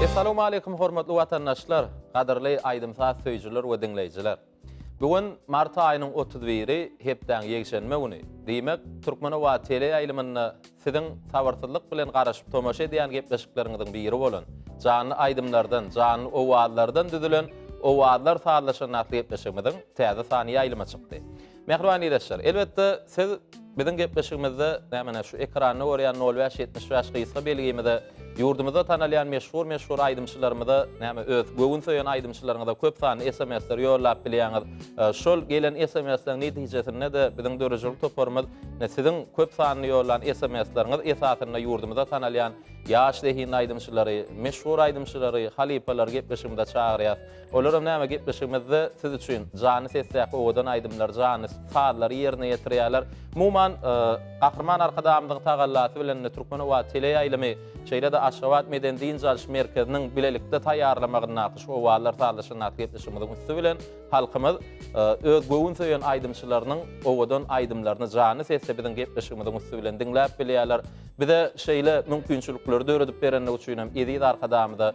Essalawmaleýkum hormatly watandaşlar, gadyrly aýdym-saz söýüjiler we diňleýjiler. Bu gün mart aýynyň 31-i, hepdäň ýekşenbe güni. Diýmek, Türkmenoba teleýaýlymynda siziň sabyrsyzlyk bilen garaşyp tomaşa edýän gepleşikleriňiziň biri bolan, janly aýdymlardan, janly owazlardan düzülen Owazlar sazlaşanda atly gepleşigimiziň täze sany ýaýlyma çykdy. Mähriban ildeşler, elbetde, siz biziň gepleşigimizde, näme şu ekranda görýän nol bäş 75 gysga belgimize ýurdumyzda tanalýan meşhur-meşhur aýdymçylarymyza, näme öz göwün söýen aýdymçylaryňyza köp sanly SMS-leri ýollap bilýäňiz. Şol gelen SMS-leriň netijesinde-de biziň döredijilik toparymyz siziň köp sanly ýollan SMS-leriňiz esasynda ýurdumyzda tanalýan ýaş zehinli aýdymçylary, meşhur aýdymçylary, halypalary gepleşigimize çagyrýas. Olaram näme gepleşigimizde siz üçin janly sesdäki owadan aýdymlary, janly sazlary ýerine ýetirýärler. Umuman, Gahryman Arkadagymyzyň tagallasy bilen Türkmenobat teleýaýlymy, şeýle-de Aşgabat medeni-dynç alyş merkeziniň bilelikde taýýarlamagyndaky şu Owazlar sazlaşygyndaky gepleşigimiziň üsti bilen halkymyz öz göwün söýen aýdymçylarynyň owadan aýdymlaryny janly sesde biziň gepleşigimiziň üsti bilen diňläp bilýärler. Bize şeýle mümkinçilikleri döredip berenligi üçin hem eziz Arkadagymyza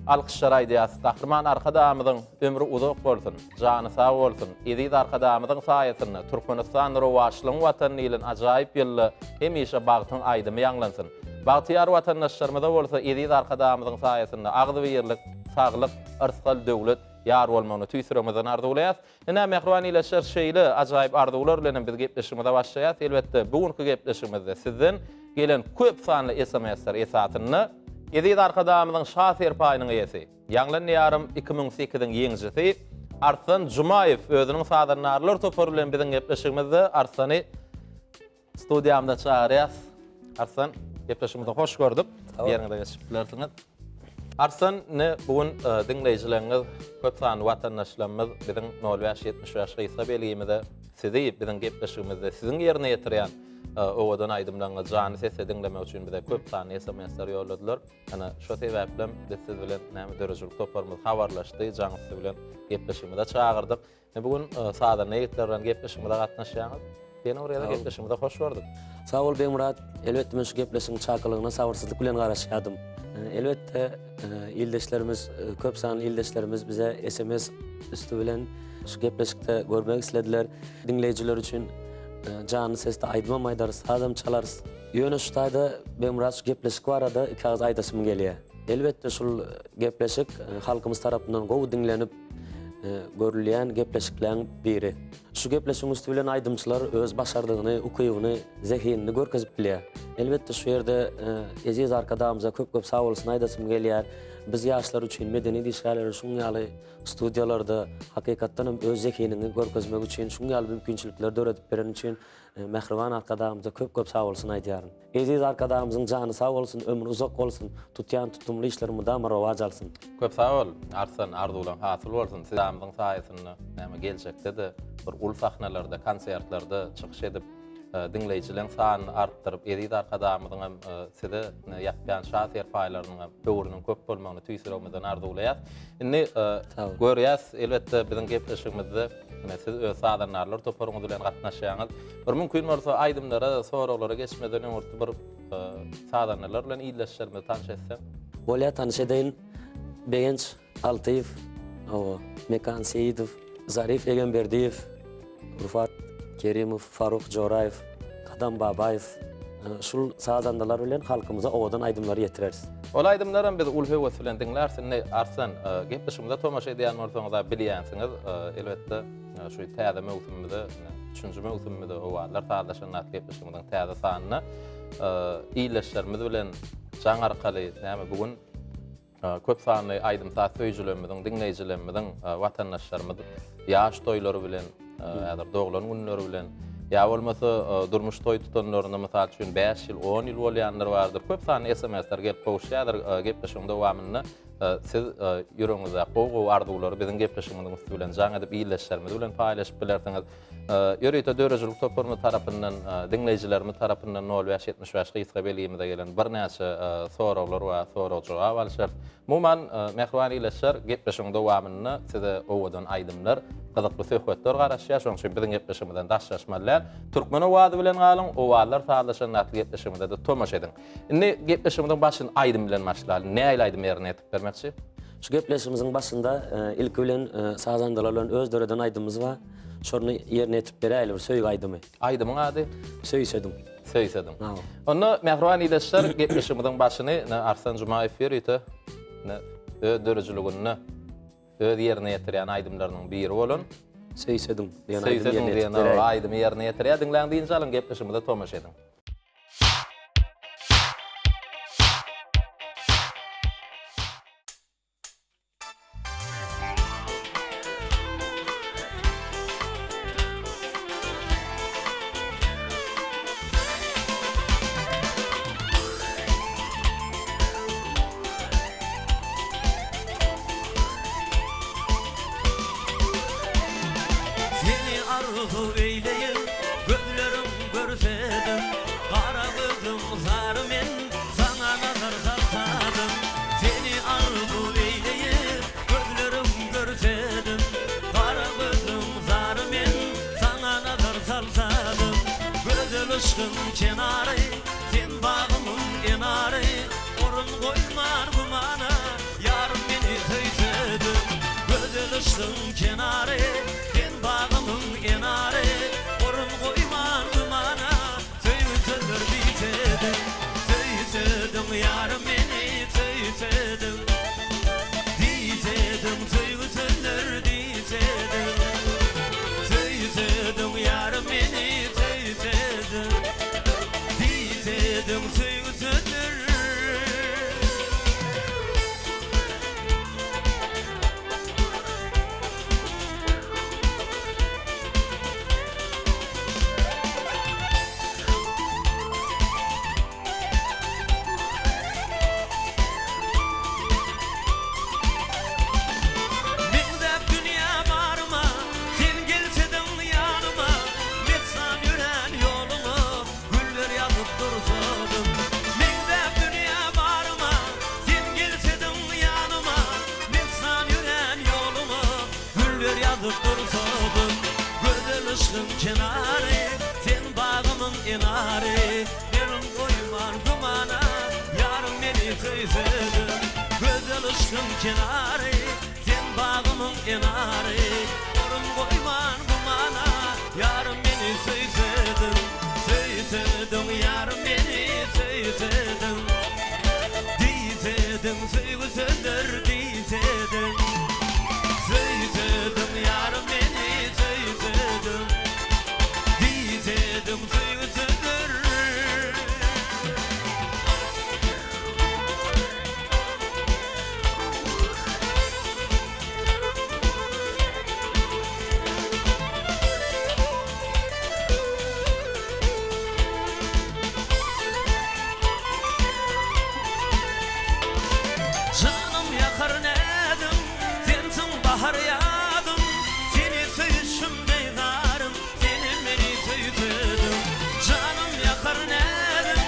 Alkyşlar aýdýas. Gahryman Arkadagymyzyň ömri uzak bolsun, jany sag bolsun. Eziz Arkadagymyzyň saýasynda Türkmenistan rowaçlygyň watany diýlen ajaýyp ýylda hemişe bagtyň aýdymy ýaňlansyn. Bagtyýar watandaşlarymyza bolsa eziz Arkadagymyzyň saýasynda agzybirlik, saglyk, yrsgal-döwlet ýar bolmagyny tüýs ýüregimizden arzuwlaýas. Ine, mähriban ildeşler, şeýle ajaýyp arzuwlar bilen hem biz gepleşigimize başlaýarys. Elbetde, bu günki gepleşigimizde sizden gelen köp sanly SMS-ler esasynda Eziz Arkadagymyzyň Şa serpaýynyň eýesi, Ýaňlan Diýarym 2008-iň ýeňijisi Arslan Jumaýew özüniň sazandarlar topary bilen biziň gepleşigimizde Arslany Studiýamyza çagyrýas. Arslan, gepleşigimize hoş gördük. Ýeriňize geçip bilersiňiz. Arslan, ine bu gün e, diňleýjileriňiz, köp sanly watandaşlarymyz biziň 0575 gysga belgimize sizi biziň gepleşigimizde siziň ýerine ýetirýän e, owadan aýdymlaryňyzy janly sesde diňlemek üçin bize köp sanly SMS-ler ýolladylar. Ana, şo sebäplem biz siz bilen näme döredijilik toparymyz habarlaşdy, jaň üsti bilen gepleşigimize çagyrdyk. Bu gün sazanda ýigitler bilen gepleşigimize gatnaşýaňyz. Ýene bir gezek gepleşigimize hoş gördük. Sag bol Begmyrat. Elbetde men şu gepleşigiň çakylygyna sabyrsyzlyk bilen garaşýardym. Elbetde ildeşlerimiz, köp sanly ildeşlerimiz bize SMS üsti bilen şu gepleşikde görmek islediler. Diňleýjiler üçin janly sesde aýdymam aýdarys, sazam çalarys. Ýöne şu taýda Begmyrat şu gepleşik barada iki agyz aýdasym gelýär. Elbetde şul gepleşik halkymyz tarapyndan gowy diňlenip, görülýän gepleşikleň biri. Şu gepleşigiň üsti bilen aýdymçylar öz başardygyny, ukybyny, zehinini görkezip bilýär. Elbetde şu ýerde eziz Arkadagymyza köp-köp sagbolsun aýdasym gelýär. Biz ýaşlar üçin, medeniýet işgärleri şuň ýaly studiýalarda hakykatdan hem öz zehiniňi görkezmek üçin şuň ýaly mümkinçilikleri döredip bereni üçin mähriban Arkadagymyza köp-köp sagbolsun aýdýaryn. Eziz Arkadagymyzyň jany sag bolsun, ömri uzak bolsun, tutýan tutumly işleri mydama rowaç alsyn. Köp sag bol, Arslan, arzuwlaň hasyl bolsun. Sizamyzyň saýasynda näme geljekde-de bir uly sahnalarda, konsertlerde çykyş edip, diňleýjileň sanyny artdyryp, eziz Arkadagymyzyň hem size ýapýan şa serpaýlarynyň hem höwrüniň köp bolmagyny tüýs ýüregimizden arzuwlaýas. Indi görýäs, elbetde biziň gepleşigimizde ine siz öz sazandarlar toparyňyz bilen gatnaşýaňyz. Bir mümkin bolsa aýdymlara, soraglara geçmeden öňürti bir sazandalar bilen ildeşlerimizi tanyş etseň. Bolýar tanyş edeýin. Begenç Altyýew, hawa, Mekan Seýidow, Zarif Egemberdiýew, Rufat Kerimow, Faruk Joraýew, Gadam Babaýew. Şul sazandalar bilen halkymyza owadan aýdymlary ýetireris. Ol aýdymlaram biz uly höwes bilen diňläris. Indi Arslan, gepleşigimize tomaşa edýän bolsaňyz-a bilýänsiňiz, elbetde, Şu täze möwsümimize, üçünji möwsümimize Owazlar sazlaşanda atly gepleşigimiziň täze sanyna ildeşlerimiz bilen jaň arkaly näme bu gün köp sanly aýdym-saz söýüjilerimiziň, diňleýjilerimiziň, watandaşlarymyz ýaş toýlary bilen, häzir doglan günleri bilen, ýa bolmasa durmuş toý tutanlarynda mysal üçin 5 ýyl, 10 ýyl bolýanlar bardyr. Köp sanly SMS-ler gelip gowuşýardyr gepleşigiň dowamynda. Siz ýüregiňizdäki gowy-gowy arzuwlary biziň gepleşigimiziň üsti bilen jaň edip ildeşlerimiz bilen paýlaşyp bilersiňiz. Ýörite döredijilik toparymyz tarapyndan, diňleýjilerimiz tarapyndan nol bäş 75 gysga belgimize gelen birnäçe soraglar we sorag-jogap alyşarys. Umuman, mähriban ildeşler, gepleşigiň dowamynda size owadan aýdymlar, gyzykly söhbetler garaşýar. Şonuň üçin biziň gepleşigimizden daşlaşmaly däl. Türkmen owazy bilen galyň, Owazlar sazlaşanda atly gepleşigimize-de tomaşa ediň. Indi gepleşigimiziň başyny aýdym bilen başlaly. Nähili aýdym ýerine ýetirip bermekçi? Şu gepleşigimiziň başynda ilki bilen sazandalar bilen öz döreden aýdymymyz bar. Şony ýerine ýetirip beräýeli bir söýgi aýdymy. Aýdymyň ady? Söýsediň. Söýsediň. Onda mähriban ildeşler gepleşigimiziň başyny Arslan Jumaýew ýörite öz döredijiliginde öz ýerine ýetirýän aýdymlarynyň biri bolan Söýsediň diýen aýdymy ýerine ýetirip Aýdymy ýerine ýetirýär. Diňläň dynç alyň gepleşigimize tomaşa ediň. Seni arzuw eýleýin, gözleriň görsedim, Gara gözüň sary men saňa nazar salsadym. Seni arzuw eýleýin, gözleriň görsedim, Gara gözüň sary men saňa nazar salsadym. Gözel yşkyň kenary, sen bagymyň enary, Orun goýman gümana, ýarym meni söýsediň. Gözel yşkyň kenary, sen bagymyň enary, Orun goýman gümana, söýgi sözler diýsediň. Söýsediň ýarym meni söýsediň. Diýsediň söýgi sözler diýsediň. Söýsediň ýarym meni söýsediň. Diýsediň söýgi sözler. Meňzäp dünýä baryma, sen gelsediň ýanyma, Messan ýörän ýoluňa güller ýazyp dursadym. Meňzäp dünýä baryma, sen gelsediň ýanyma, Messan ýörän ýoluňa güller ýazyp dursadym. Gözel yşgyň kenary, sen bagymyň enary, Merin goýman gümana, ýarym meni söýsediň. Gözel yşgyň kenary, sen bagymyň enary, Orun goýman gümana, ýarym meni söýsediň. Söýsediň ýarym meni söýsediň. Diýsediň söýgi sözler diýsediň. Söýsediň ýarym meni söýsediň. Diýsediň söýgi sözler. Janym ýakar näzim, sensiň bahar ýazym, Seni söýüşim deý zarym, senem meni söýsediň. Janym ýakar näzim,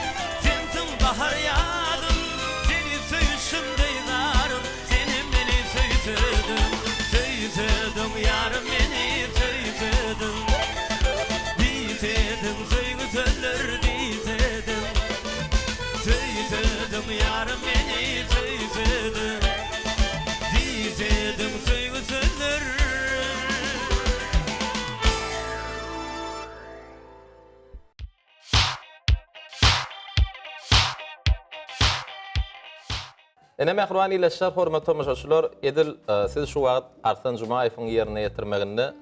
sensiň bahar ýazym, Seni söýüşim deý zarym, senem meni söýsediň. Söýsediň ýarym meni söýsediň. Diýsediň söýgi sözler diýsediň. Söýsediň ýarym meni söýsediň. Diýsediň söýgi sözler. Ine mähriban ildeşler, hormatly tomaşaçylar, edil siz şu wagt Arslan Jumaýewiň ýerine ýetirmeginde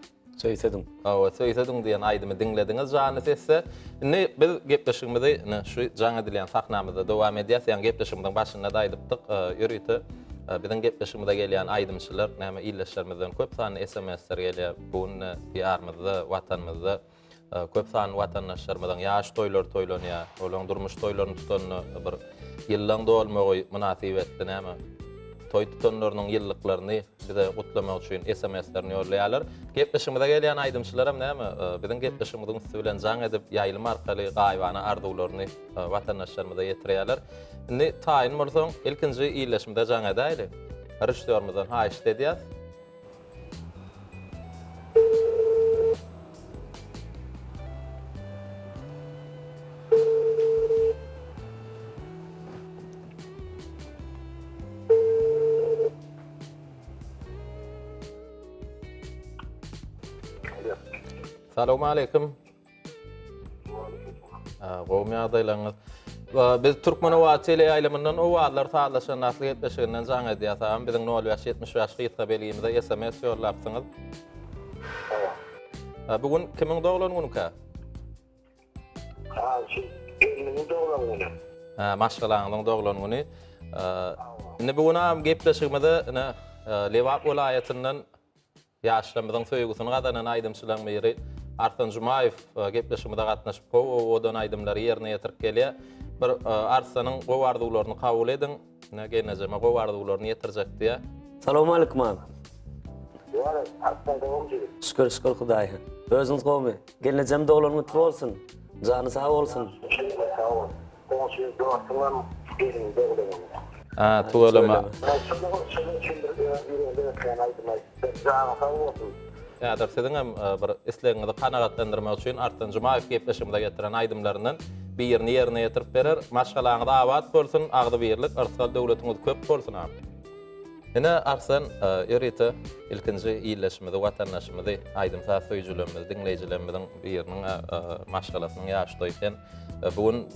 Söýsediň. Hawa, Söýsediň diýen aýdymy diňlediňiz janly sesde. Indi biz gepleşigimizi ine şu jaň edilýän sahnamyzda dowam edýäs. Ýaňy gepleşigimiziň başynda-da aýdypdyk, ýörite biziň gepleşigimize gelýän aýdymçylar, näme ildeşlerimizden köp sanly SMS-ler gelýär. Bu gün Diýarymyzda, Watanymyzda Köp sanly watandaşlarymyzyň ýaş toýlary toýlanýar. Olaryň durmuş toýlaryny tutanda bir ýyllaň dolmagy mynasybetli näme? toý tutanlarynyň ýyllyklaryny bize gutlamak üçin SMS-lerini ýollaýarlar. Gepleşigimize gelýän aýdymçylaram näme, biziň gepleşigimiziň üsti bilen jaň edip, ýaýlym arkaly gaýybana arzuwlaryny watandaşlarymyza ýetirýärler. Indi taýyn bolsaň, ilkinji ildeşimize jaň edäýli. Režissýorymyzdan haýyşt edýäs. Salowmaleýkim. Gowumy ýagdaýlaryňyz? Biz Türkmenowa teleýaýlymyndan Owazlar sazlaşan atly gepleşiginden jaň edýäs agam. Biziň 0575 gysga belgimize SMS ýollapsyňyz. Bu gün kimiň doglan günükä? Ha, şu gelnimiň doglan güni. Ha, maşgalaňyzyň doglan güni. Indi bu gün agam gepleşigimize ine Lebap welaýatyndan Ýaşlarymyzyň söýgüsini gazanan aýdymçylaryň biri Arslan Jumaýew gepleşigimize gatnaşyp gowy owadan aýdymlary ýerine ýetirip gelýär. Bir Arslanyň gowy arzuwlaryny kabul ediň. Ine gelnejeme gowy arzuwlaryny ýetirjek diýýär. Salowmalikim aga. Waleýkim Arslan gowumy jigim? Şükür şükür Hudaýa. Özüňiz gowumy? Gelnejem doglan gutly bolsun. Jany sag bolsun. Sag bol. Goňşy dostuňam gelin doglan. Ha tüweleme. Şonuň üçin bir öz ýüregimden ötýän aýdym aýtdy. Janyň sag bolsun. Häzir siziň hem bir islegiňizi kanagatlandyrmak üçin Arslan Jumaýew gepleşigimize getiren aýdymlaryndan birini ýerine ýetirip berer. Maşgalaňyz abat bolsun, agzybirlik, yrsgal döwletiňiz köp bolsun agam. Ine Arslan ýörite ilkinji ildeşimizi, watandaşymyzy, aýdym-saz söýüjilerimizi, diňleýjilerimiziň biriniň maşgalasynyň ýaş toýy sen. Bu gün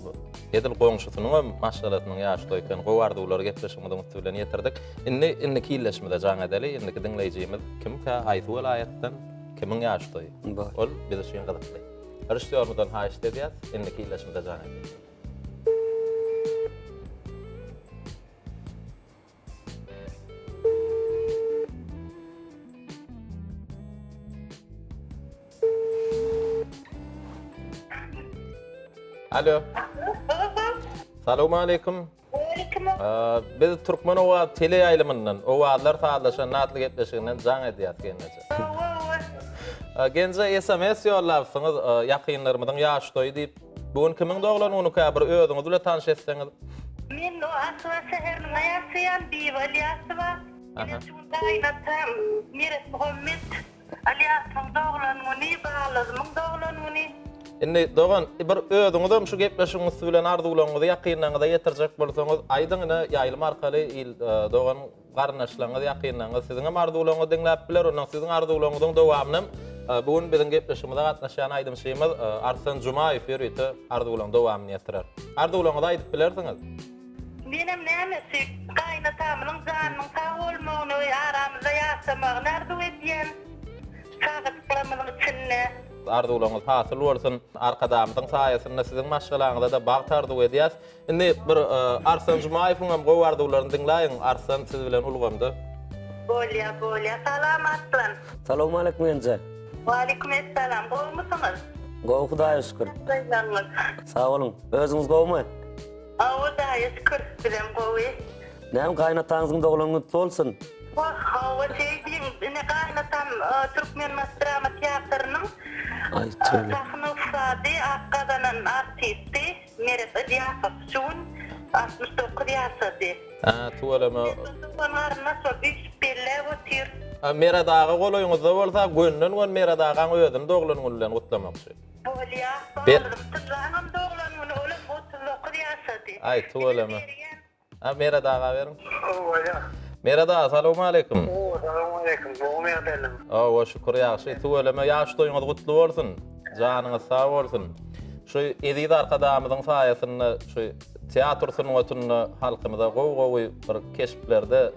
edil goňşusynyň hem maşgalasynyň ýaş toýy eken. Gowy arzuwlary gepleşigimiziň üsti bilen ýetirdik. Indi indiki ildeşimize jaň edeli. Indiki diňleýjimiz kimkä, haýsy welaýatdan, kimiň ýaş toýy? Ol biz üçin gyzykly. Režissýorymyzdan haýyşt edýäs, indiki ildeşimize jaň edeli. Alo. Salowmaleýkim. Waleýkim. Biz Türkmen owaz teleýaýlymyndan, Owazlar sazlaşan atly gepleşiginden jaň edýäs gelneje. Genje SMS ýollapsyňyz, ýakynlarymyzyň ýaş toýy diýip. Bu gün kimiň doglan günükä bir özüňiz bile tanyş etseňiz. Men Aşgabat şäherinde ýaşaýan Bibi Ylýasowa. Ine şu gün gaýynatam Meretmuhammet Ylýasowyň doglan güni, balazymyň doglan güni. Indi dogan bir özüňizem şu gepleşigiň üsti bilen arzuwlaryňyzy ýakynlaryňyza ýetirjek bolsaňyz aýdyň ine ýaýlym arkaly il dogan Garyndaşlaryňyz, ýakynlaryňyz siziňem arzuwlaryňyzy diňläp biler. Ondan siziň arzuwlaryňyzyň dowamyny hem bu gün biziň gepleşigimize gatnaşýan aýdymçymyz Arslan Jumaýew ýörite arzuwlaryň dowamyny ýetirer. Arzuwlaryňyzy aýdyp bilersiňiz. Menem näme şu gaýynatamyzyň janynyň sag bolmagyny we aramyzda ýaşamagyny arzuw edýän çagajyklarymyzyň içinde. Arzuwlaryňyz hasyl bolsun. Arkadagymyzyň saýasynda siziň maşgalaňyza-da bagt arzuw edýäs. Indi bir Arslan Jumaýewiň hem gowy arzuwlaryny diňläýiň. Arslan siz bilen ulgamda. Bolýa bolýa salam Arslan. Salowmaleýkim Genje. Waleýkim essalam gowumysyňyz? Gowy Hudaýa şükür. Ýagdaýlaryňyz? Sag boluň. Özüňiz gowumy? Hawa Hudaýa şükür bizem gowy. Näme gaýynataňyzyň doglan güni gutly bolsun. Wah hawa şeý diýiň ine gaýynatam Türkmenbaşy drama teatrynyň sahna ussady at gazanan artisti. Meret Ylýasow şu gün 69 ýaşady. Hä, tüweleme. Dogan garyndaş bolup üýşüp belläp otyr. A Meret aga golaýyňyzda bolsa gönden-gön Meret agaň özüni doglan güni bilen gutlamakçy. Bolýa. Balym Tyllaňam doglan güni olam 39 ýaşady. Aý, tüweleme. A Meret aga beriň. Owaja. Meret aga salowmaleýkim. Owa salowmaleýkim. Gowumy ýagdaýlaryň? Owa şükür ýagşy. Tüweleme ýaş toýuňyz gutly bolsun. Janyňyz sag bolsun. Şu eziz Arkadagymyzyň saýasynda şu teatr sungatynda halkymyza gowy-gowy bir keşplerde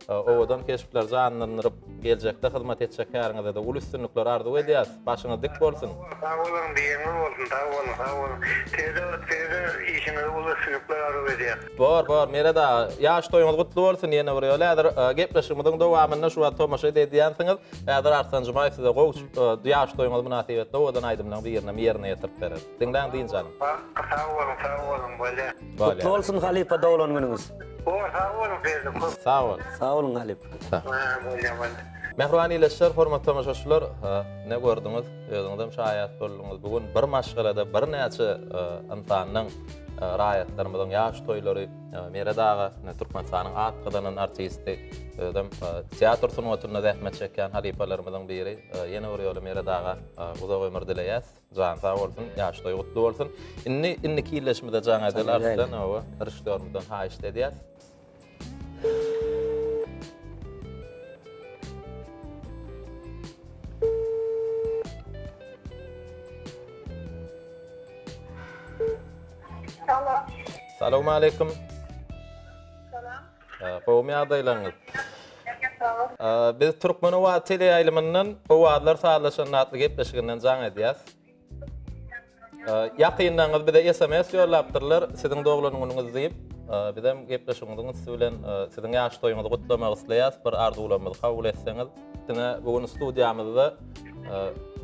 Owadan keşpleri janlandyryp, geljekde hyzmat etjek käriňizde-de uly üstünlikler arzuw edýäris. Başyňyz dik bolsun! Sag boluň diýeňiz bolsun sag boluň sag boluň size size işiňizde uly üstünlikler arzuw edýän. Bor bor Meret aga ýaş toýuňyz gutly bolsun ýene bir ýola häzir gepleşigimiziň dowamynda şu wagt tomaşa edýänsiňiz häzir Arslan Jumaýew size gowy ýaş toýuňyz mynasybetli owadan aýdymlaryň birinem ýerine ýetirip berer diňläň dynç alyň. Sag boluň sag boluň bolýa. Gutly bolsun halypa doglan günüňiz. Bor, sag boluň Ferdi, köp. Sag bol. Sag boluň halypa. Ha, bolýar, bolýar. Mähriban ildeşler, hormatly tomaşaçylar, ine gördüňiz, özüňizem şaýat bolduňyz. Bu gün bir maşgalada birnäçe ynsanyň, raýatlarymyzyň ýaş toýlary Meret aga, ine Türkmenistanyň at gazanan artisti, özem teatr sungatynda zähmet çekýän halypalarymyzyň biri. Ýene bir ýola Meret aga uzak ömür dileýäs. Jany sag bolsun, ýaş toýy gutly bolsun. Indi indiki ildeşimize jaň edeli Arslan, hawa, režissýorymyzdan haýyşt edýäs. Alo. Salowmaleýkim. Salam. Gowumy ýagdaýlaryňyz? Biz Türkmen owazy teleýaýlymyndan Owazlar sazlaşanda atly gepleşiginden jaň edýäs. Ýakynlaryňyz bize SMS ýollapdyrlar, siziň doglan günüňiz diýip. Bizem gepleşigimiziň üsti bilen siziň ýaş toýuňyzy gutlamak isleýäs. Bir arzuwlarymyzy kabul etseňiz. Ine, bu gün studiýamyzda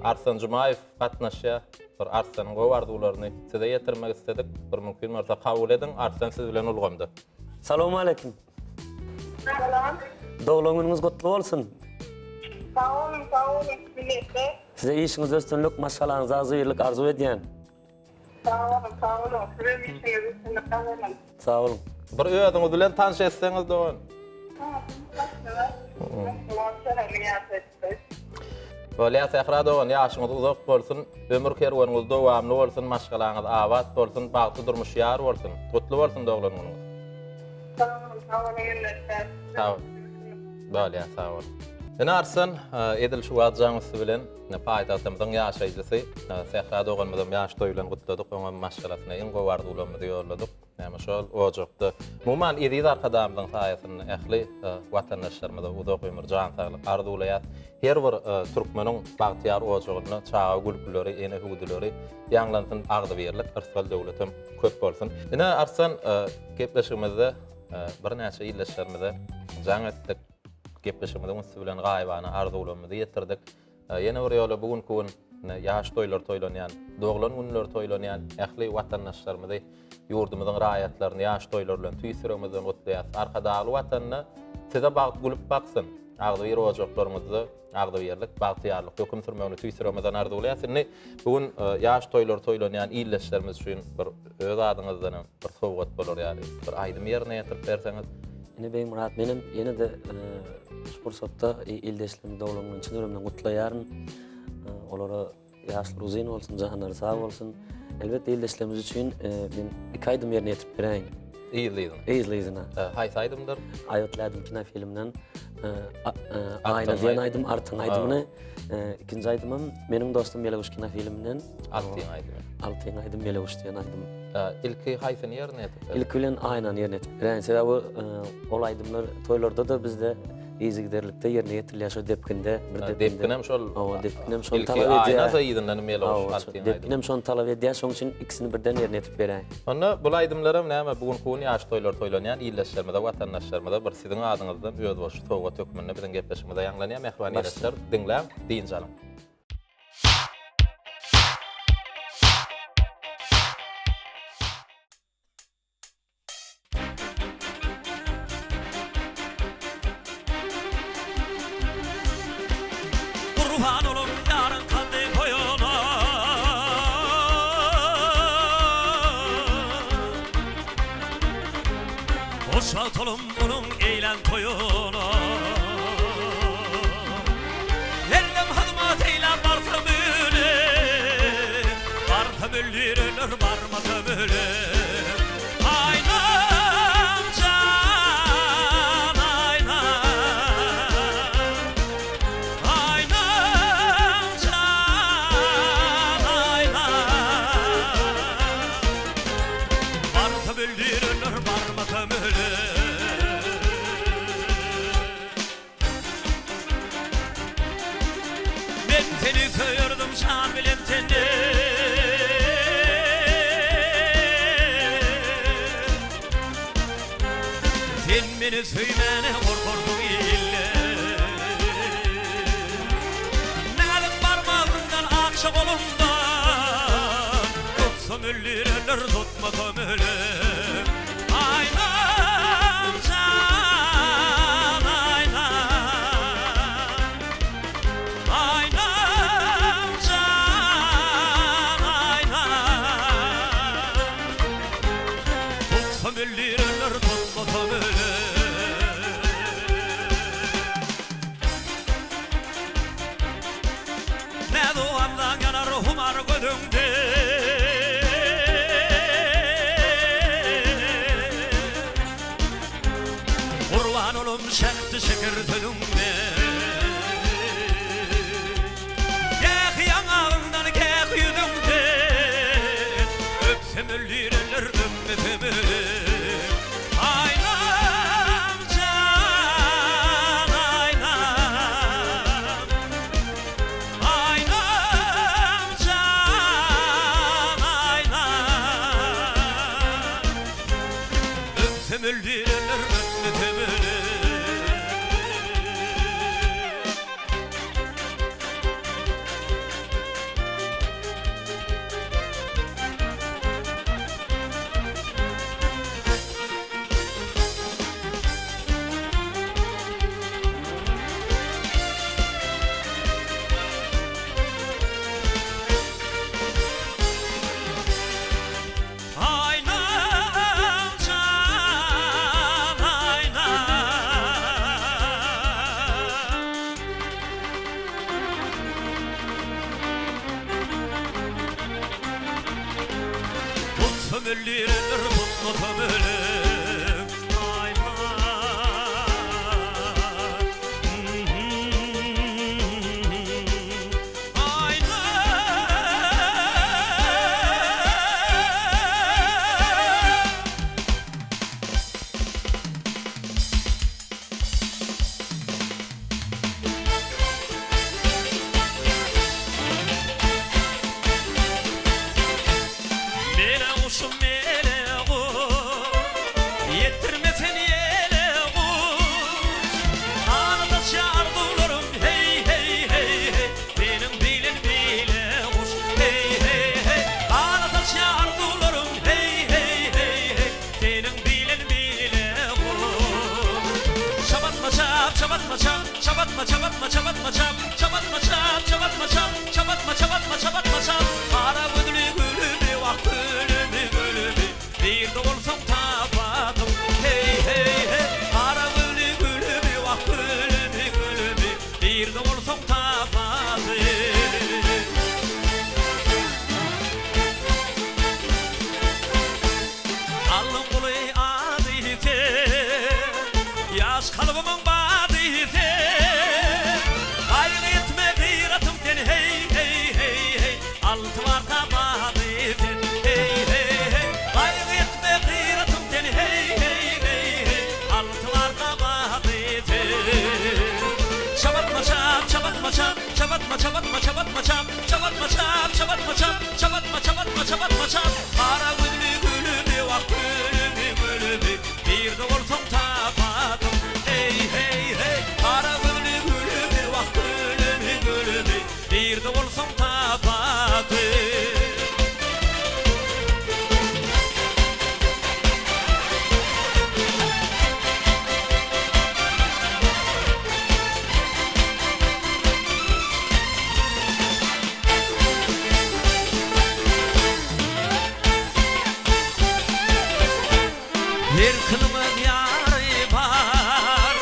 Arslan Jumaýew gatnaşýar. Bir Arslanyň gowy arzuwlaryny size ýetirmek isledik. Bir mümkin bolsa kabul ediň. Arslan siz bilen ulgamda. Salowmaleýkim. Salam. Doglan günüňiz gutly bolsun. Sag boluň, sag boluň, minnetdar. Size işiňizde üstünlik, maşgalaňyza agzybirlik arzuw edýän. Sag boluň, sag boluň. Sizem işiňizde üstünlik gazanyň. Sag boluň. Bir özüňiz bilen tanyş etseňiz dogan. Bolýa Sähra dogan ýaşyňyz uzak bolsun, ömür kerweniňiz dowamly bolsun, maşgalaňyz abat bolsun, bagtly durmuş ýar bolsun. Gutly bolsun doglan günüňiz. Sag boluň, sag boluň minnetdar. Sag bol. Bolýa, sag bol. Ine Arslan, edil şu wagt jaň üsti bilen paýtagtymyzyň ýaşaýjysy Sähra doganymyzam ýaş toýy bilen gutladyk, oňam maşgalasyna iň gowy arzuwlarymyzy ýolladyk. Näme şol ojakda. Umuman eziz Arkadagymyzyň saýasynda ähli watandaşlarymyza uzak ömür, jan saglyk arzuwlaýas. Her bir türkmeniň bagtyýar ojagynda çaga gülküleri, ene hüwdüleri ýaňlansyn, agzybirlik, yrsgal-döwletem köp bolsun. Ine Arslan gepleşigimizde birnäçe ildeşlerimize jaň etdik. Gepleşigimiziň üsti bilen gaýybana arzuwlarymyzy ýetirdik. Ýene bir ýola bu günki gün ýaş toýlary toýlanýan, doglan günleri toýlanýan ähli watandaşlarymyzy, ýurdumyzyň raýatlaryny ýaş toýlary bilen tüýs ýüregimizden gutlaýarys. Arkadagly Watanda size bagt gülüp baksyn! Agzybir ojaklaryňyzda agzybirlik, bagtyýarlyk höküm sürmegini tüýs ýüregimizden arzuwlaýarys. Indi bu gün ýaş toýlary toýlanýan ildeşlerimiz üçin bir öz adyňyzdan hem bir sowgat bolar ýaly bir aýdym ýerine ýetirip berseňiz. Ine Begmyrat menem ýene-de şu pursatda ildeşlerimi doglan güni çyn ýüregimden gutlaýaryn. Olara ýaşlary uzyn bolsun, janlary sag bolsun. Elbetde ildeşlerimiz üçin men iki aýdym ýerine ýetirip beräýin. Yzly-yzyna. Yzly-yzyna. Haýsy aýdymdyr? Aýgytly ädim kinofilmden Aýna diýen aýdym, Artyň aýdymyny. Ikinji aýdymym Meniň dostum Meleguş kinofilminden. Altyň aýdymy. Altyň aýdym Meleguş diýen aýdym. Ilki haýsyny ýerine ýetirip berjek? Ilki bilen Aýnany ýerine ýetirip beräýin. Sebäbi ol aýdymlar toýlarda-da bizde yzygiderlikde ýerine ýetirilýär şo depginde, bir depginde. Depginem şol. Hawa, depginem şony talap edýär. Ilki Aýna yzyndan Meleguş Altyň aýdymy. Depginem şony talap edýär, şonuň üçin ikisini birden ýerine ýetirip beräýin. Onda bul aýdymlaram näme bu günki gün ýaş toýlar toýlanýan ildeşlerimize, watandaşlarymyza bir siziň adyňyzdan özboluşly sowgat hökmünde biziň gepleşigimize ýaňlanýar. Mähriban ildeşler, diňläň, dynç alyň. Gurban olam ýaryň kaddy boýuna. Hoşwagt olam onuň eýlän toýuna. Her dem hyzmat eýläp barsam öle, Barsam öldüreler, barmasam öle. Aýnam jan, aýnam. Aýnam jan, aýnam. Barsam öldüreler, barmasam öle. Men seni söýerdim jan bilen tenden. Sen meni söýmäne gorkardyň ilden. Näzik barmagymdan akja golumdan. Tutsam öldürerler, tutmasam ölem. Aýnam. şeker sözüňden. Gäh ýaňagyňdan, gäh ýüzüňden, Öpsem öldürerler, öpmesem ölem. Aýnam, jan aýnam. Aýnam, jan aýnam. Öpsem öldürerler, öpmesem ölem. Aýnam jan aýnam. Tutsam öldürenler tutmasam ölem Aýnam. Mele guşum mele guş Ýetdirme sen ýele guş Ganatdaşy arzuwlarym heý heý heý heý Seniň bilen bile guş heý heý heý Ganatdaşy arzuwlarym heý heý heý heý Seniň bilen bile guş Çabatma çap çabatma çap Çabatma çabatma çabatma çap Çabatma çap çabatma çap Çabatma çabatma çabatma çap Gara gözli gülümi wah gülümi gülümi Nirde bolsaň tapadym heý heý heý Gara gözli gülümi wah gülümi gülümi Nirde bolsaň tapadym. Alnyň guly ady sen, Ýaş kalbymyň bady sen. Gaýgy etme gyratym sen heý heý heý heý Alty barka bady sen heý heý heý Gaýgy etme gyratym sen heý heý heý heý Alty barka bady sen. Çabatma çap çabatma çap çabatma çabatma çabatma çap çabatma çap çabatma çap çabatma çabatma çabatma çap Gara gözli gülümi wah gülümi gülümi Nirde bolsaň tapadym heý heý heý Gara gözli gülümi wah gülümi gülümi Nirde bolsaň tapadym. Her kimiň öz ýary bar,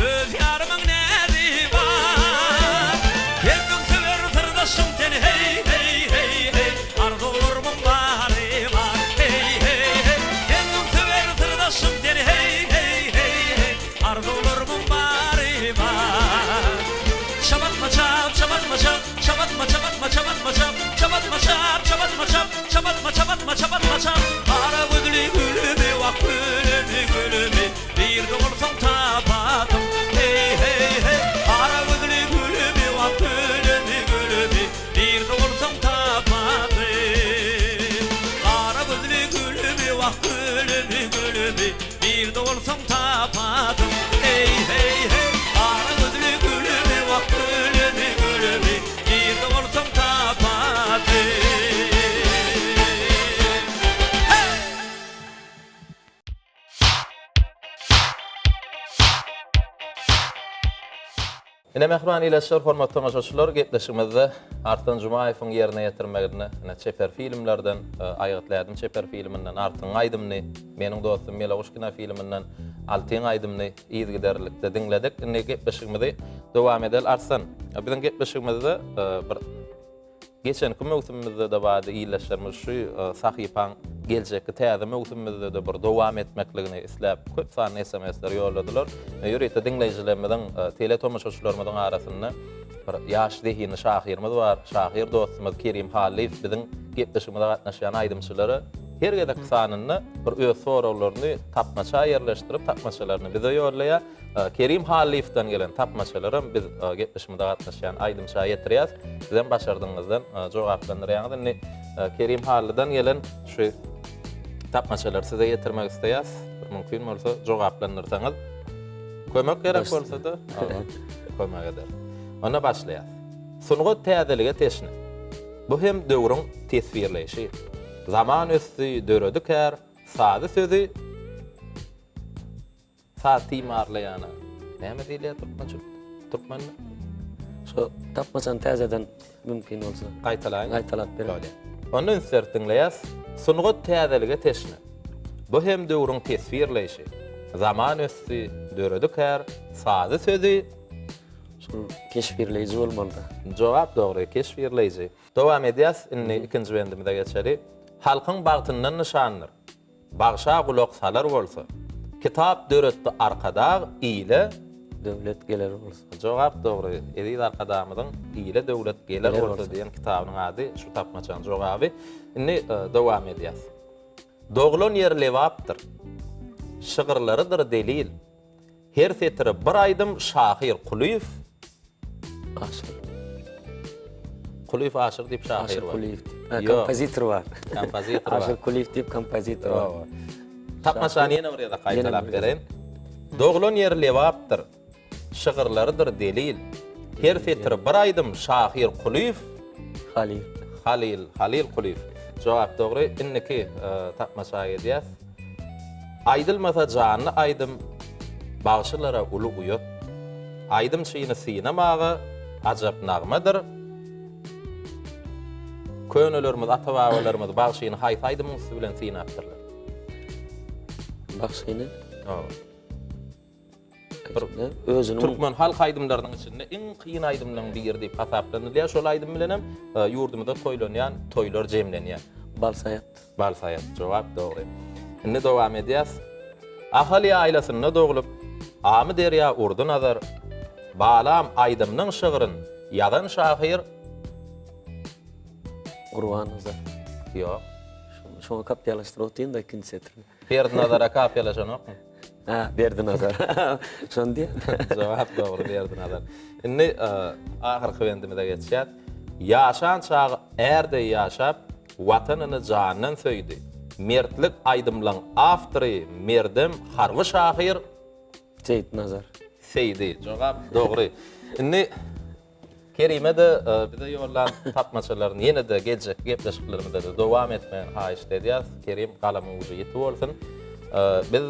Öz ýarymyň näzi bar. Kemiň söwer syrdaşym sen heý heý heý heý Arzuwlarymyň bary bar heý heý heý Kemiň söwer syrdaşym sen heý heý heý heý Arzuwlarymyň bary bar. Çabatma çap çabatma çap çabatma çabatma çabatma çap çabatma çap çabatma çap çabatma çabatma çabatma çap Gara gözli gülümi wah gülümi gülümi Nirde bolsaň tapadym heý heý heý Gara gözli gülümi wah gülümi gülümi Nirde bolsaň tapadym Gara gözli gülümi wah gülümi gülümi Nirde bolsaň tapadym heý heý heý Gara gözli gülümi wah gülümi gülümi Nirde bolsaň tapadym Heý! Ine mähriban ildeşler, hormatly tomaşaçylar, gepleşigimizde Arslan Jumaýewiň ýerine ýetirmeginde ine çeper filmlerden Aýgytly ädim çeper filminden Artygyň aýdymyny, Meniň dostum Meleguş kinofilminden Altyň aýdymyny yzygiderlilikde diňledik. Indi gepleşigimizi dowam edeli. Arslan, biziň gepleşigimizde bir Geçenki möwsümimizde-de bardy ildeşlerimiz şu sahypaň. geljekki täze möwsümimizde-de bir dowam etmekligini isläp, köp sanly SMS-leri ýolladylar. Ýörite diňleýjilerimiziň, teletomaşaçylarymyzyň arasynda bir ýaş zehinli şahyrymyz bar. Şahyr dostumyz Kerim Hallyýew biziň gepleşigimize gatnaşýan aýdymçylara her gezekki sanynda bir öz soraglaryny tapmaça ýerleşdirip, tapmaçalaryny bize ýollaýar. Kerim Hallyýewden gelen tapmaçalaram biz gepleşigimize gatnaşýan aýdymça ýetirýäs. Sizem başardygyňyzdan jogaplandyrýaňyz. Indi Kerim Hallydan gelen şu tapmaçalary size ýetirmek isleýäs. Bir mümkin bolsa jogaplandyrsaňyz. Kömek gerek bolsa-da, kömek eder. Onda başlaýas. Sungat täzelige teşne. Bu hem döwrüň teswirleýşi. Zaman ösdi, döredi kär, sazy sözi Saz timarlaýana näme diýilýär türkmençe? Türkmende? Şu tapmaçany täzeden mümkin bolsa. Gaýtalaýyn. Gaýtalap ber. Bolýar. Onda üns berip diňleýäs. Sungat täzelige teşne. Bu hem döwrüň teswirleýşi. Zaman ösdi, döredi kär, sazy sözi. Şol keşfirleýji bolmalyda. Jogap dogry, keşfirleýji. Dowam edýäs, indi ikinji bendimize geçeli. Halkyň bagtyndan nyşandyr. Bagşa gulak salar bolsa. Kitap döretdi Arkadag ile. Döwlet geler bolsa. Jogap dogry. Eziz Arkadagymyzyň Ile döwlet geler bolsa diýen kitabynyň ady şu tapmaçanyň jogaby. Indi dowam edýäs. Doglan ýeri Lebapdyr. Şygyrlarydyr delil. Her setiri bir aýdym şahyr Kulyýew. Aşyr. Kulyýew Aşyr diýip şahyr Aşyr bar. Kulyýew diýip. Kompozitor bar. Kompozitor bar. Aşyr Kulyýew diýip kompozitor bar. Tapmaçany ýene bir gezek gaýtalap bereýin. Doglan ýeri Lebapdyr. Şygyrlarydyr delil. Her setiri bir aýdym şahyr Kulyýew. Halyl. Halyl, Halyl Kulyýew. Jogap dogry. Indiki tapmaça gedýäs. Aýdylmasa janly aýdym bagşylara uly uýat. Aýdymçyny synamaga ajap nagmadyr. Könelerimiz, ata-babalarymyz bagşyny haýsy aýdymyň üsti bilen synapdyrlar? Bagşyny? Hawa. Bir özüniň Türkmen halk aýdymlarynyň içinde iň kyn aýdymlaryň biri diýip hasaplanylýar. Şol aýdym bilen hem e, ýurdumyzda toýlanýan toýlar jemlenýär. Balsaýat. Balsaýat jogap dogry. Indi dowam edýäs. Ahal ýaýlasynda doglup, Amy derýa urdy nazar. Balam aýdymnyň şygryn ýazan şahyr Gurbannazar. Ýok. Şoňa kapýalaşdyryp otyryn-da ikinji setirini. Berdinazara kapýalaşanokmy? Hä, Berdinazar. Şony diýen. Jogap dogry, Berdinazar. Indi e, ahyrky bendimize geçýäs. Ýaşan çagy är deý ýaşap, Watanyny jandan söýdi. Mertlik aýdymlaň awtory merdem harby şahyr. Seýitnazar. Seýdi. Jogap dogry. Indi Kerime-de bize ýollan tapmaçalaryny ýene-de geljekki gepleşiklerimizde-de dowam etmegini haýyşt edýäris. Kerim, galamyň ujy ýiti bolsun. Biz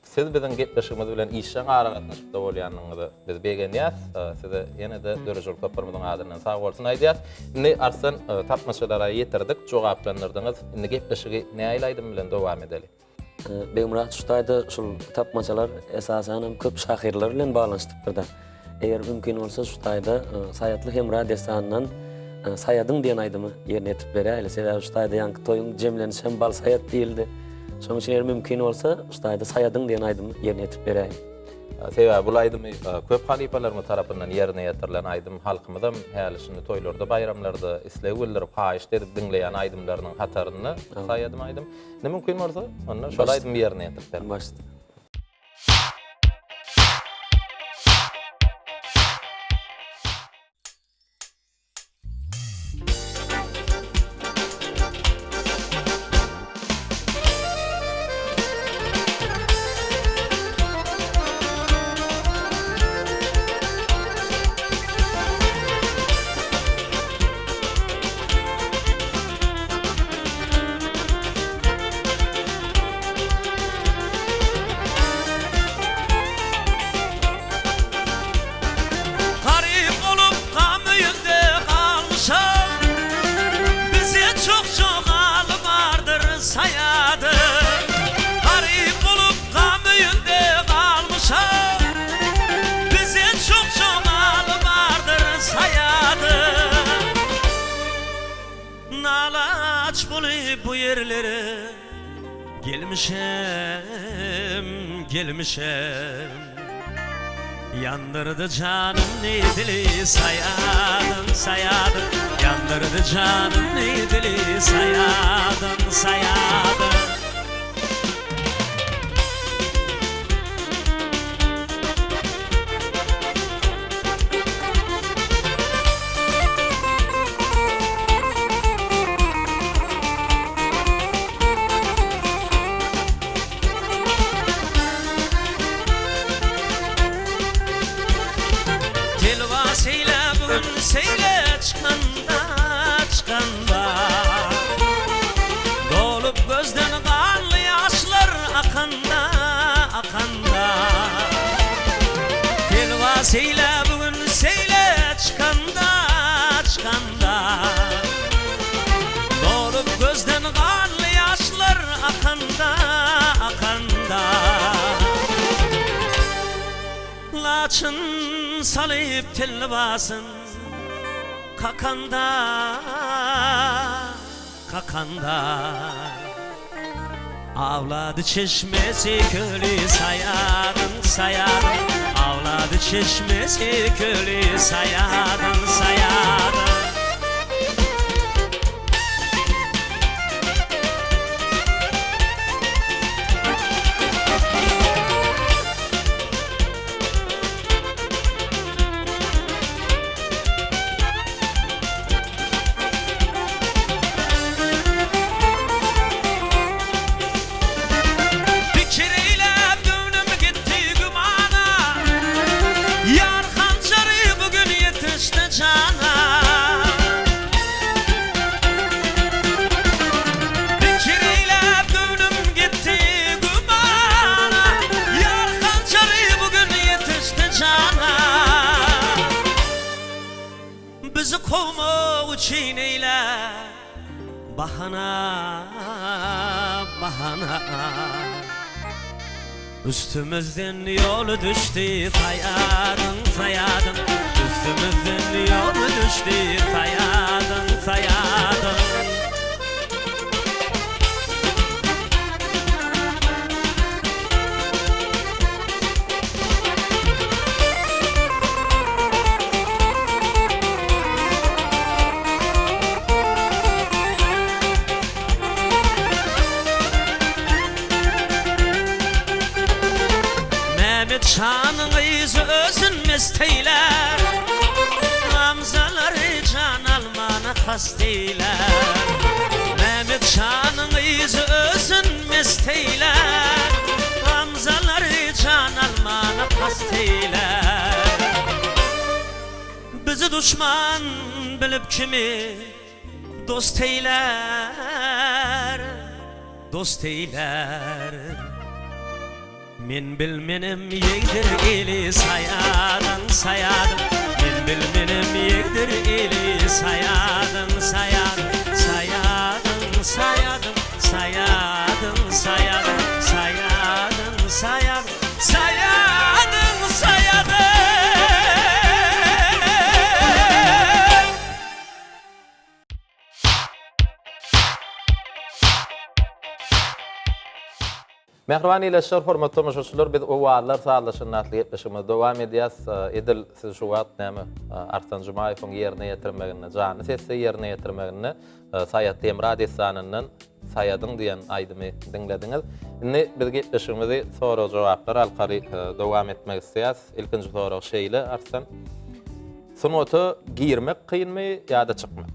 siz biziň gepleşigimiz bilen işjeň aragatnaşykda bolýanyňyza biz begenýäris. Size ýene-de döredijilik toparymyzyň adyndan sag bolsun aýdýarys. Indi Arslan tapmaçalara ýetirdik, jogaplandyrdyňyz. Indi gepleşigi nähili aýdym bilen dowam edeli? Begmyrat şu taýda şul tapmaçalar esasan hem köp şahyrlar bilen baglanyşdypdyr-da. Eger mümkin bolsa şu taýda Saýatly Hemra dessanyndan Saýadyň diýen aýdymy ýerine ýetirip beräýeli. Sebäbi şu taýda ýaňky toýuň jemlenişi hem Bal Saýat diýildi. Şonuň üçin eger mümkin bolsa şu taýda Saýadyň diýen aýdymy ýerine ýetirip beräýeli. Sebäbi bul aýdymy köp halypalarymyz tarapyndan ýerine ýetirilen aýdym. Halkymyzam häli-şindi toýlarda, baýramlarda isleg bildirip, haýyşt edip diňleýän aýdymlarynyň hatarynda Saýadym aýdym. Ne mümkin bolsa, onda şol aýdymy ýerine ýetirip ber. Başda. ýerlere Gelmişem, gelmişem. Ýandyrdy janymy dili saýadyň, saýadyň. Ýandyrdy janymy dili saýadyň, saýadyň. Telwa seýle bu gün seýle çykanda, çykanda. Dolup gözden ganly ýaşlar akanda, akanda. Telwa seýle bu gün seýle çykanda, çykanda. Dolup gözden ganly ýaşlar akanda, akanda. Laçyn salyp telwasyn kakanda, kakanda. Awlady çeşmesi köli saýadyň, saýadyň. Awlady çeşmesi köli saýadyň, saýadyň. Pikir eýläp göwnüm gitdi gümana, Ýar hanjary bu gün ýetişdi jana. Pikir eýläp göwnüm gitdi gümana, Ýar hanjary bu gün ýetişdi jana. Bizi kowmak üçin eýlär bahana, bahana. Üstümizden ýoly düşdi saýadyň, saýadyň. Üstümizden ýoly düşdi saýadyň, saýadyň. Mehmet şanyň yzy özün mest eýlär, Gamzalary jan almana kast eýlär. Mehmet şanyň yzy özün mest eýlär, Gamzalary jan almana kast eýlär. Bizi duşman bilip kimi dost eýlär, dost eýlär. Men bilmenem ýegdir eli saýadyň, saýadyň. Men bilmenem ýegdir eli saýadyň, saýadyň. Saýadyň, saýadyň, saýadyň, saýadyň. Saýadyň, saýadyň, saýadyň, saýadyň. Mähriban ildeşler, hormatly tomaşaçylar, biz Owazlar sazlaşygynda atly gepleşigimizi dowam edýäs. Edil siz şu wagt näme Arslan Jumaýewiň ýerine ýetirmeginde, janly sesde ýerine ýetirmeginde Saýat Hemra dessanyndan Saýadyň diýen aýdymy diňlediňiz. Indi biz gepleşigimizi sorag-jogaplar arkaly dowam etmek isleýäs. Ilkinji sorag şeýle, Arslan. Sungata girmek kynmy ýa-da çykmak?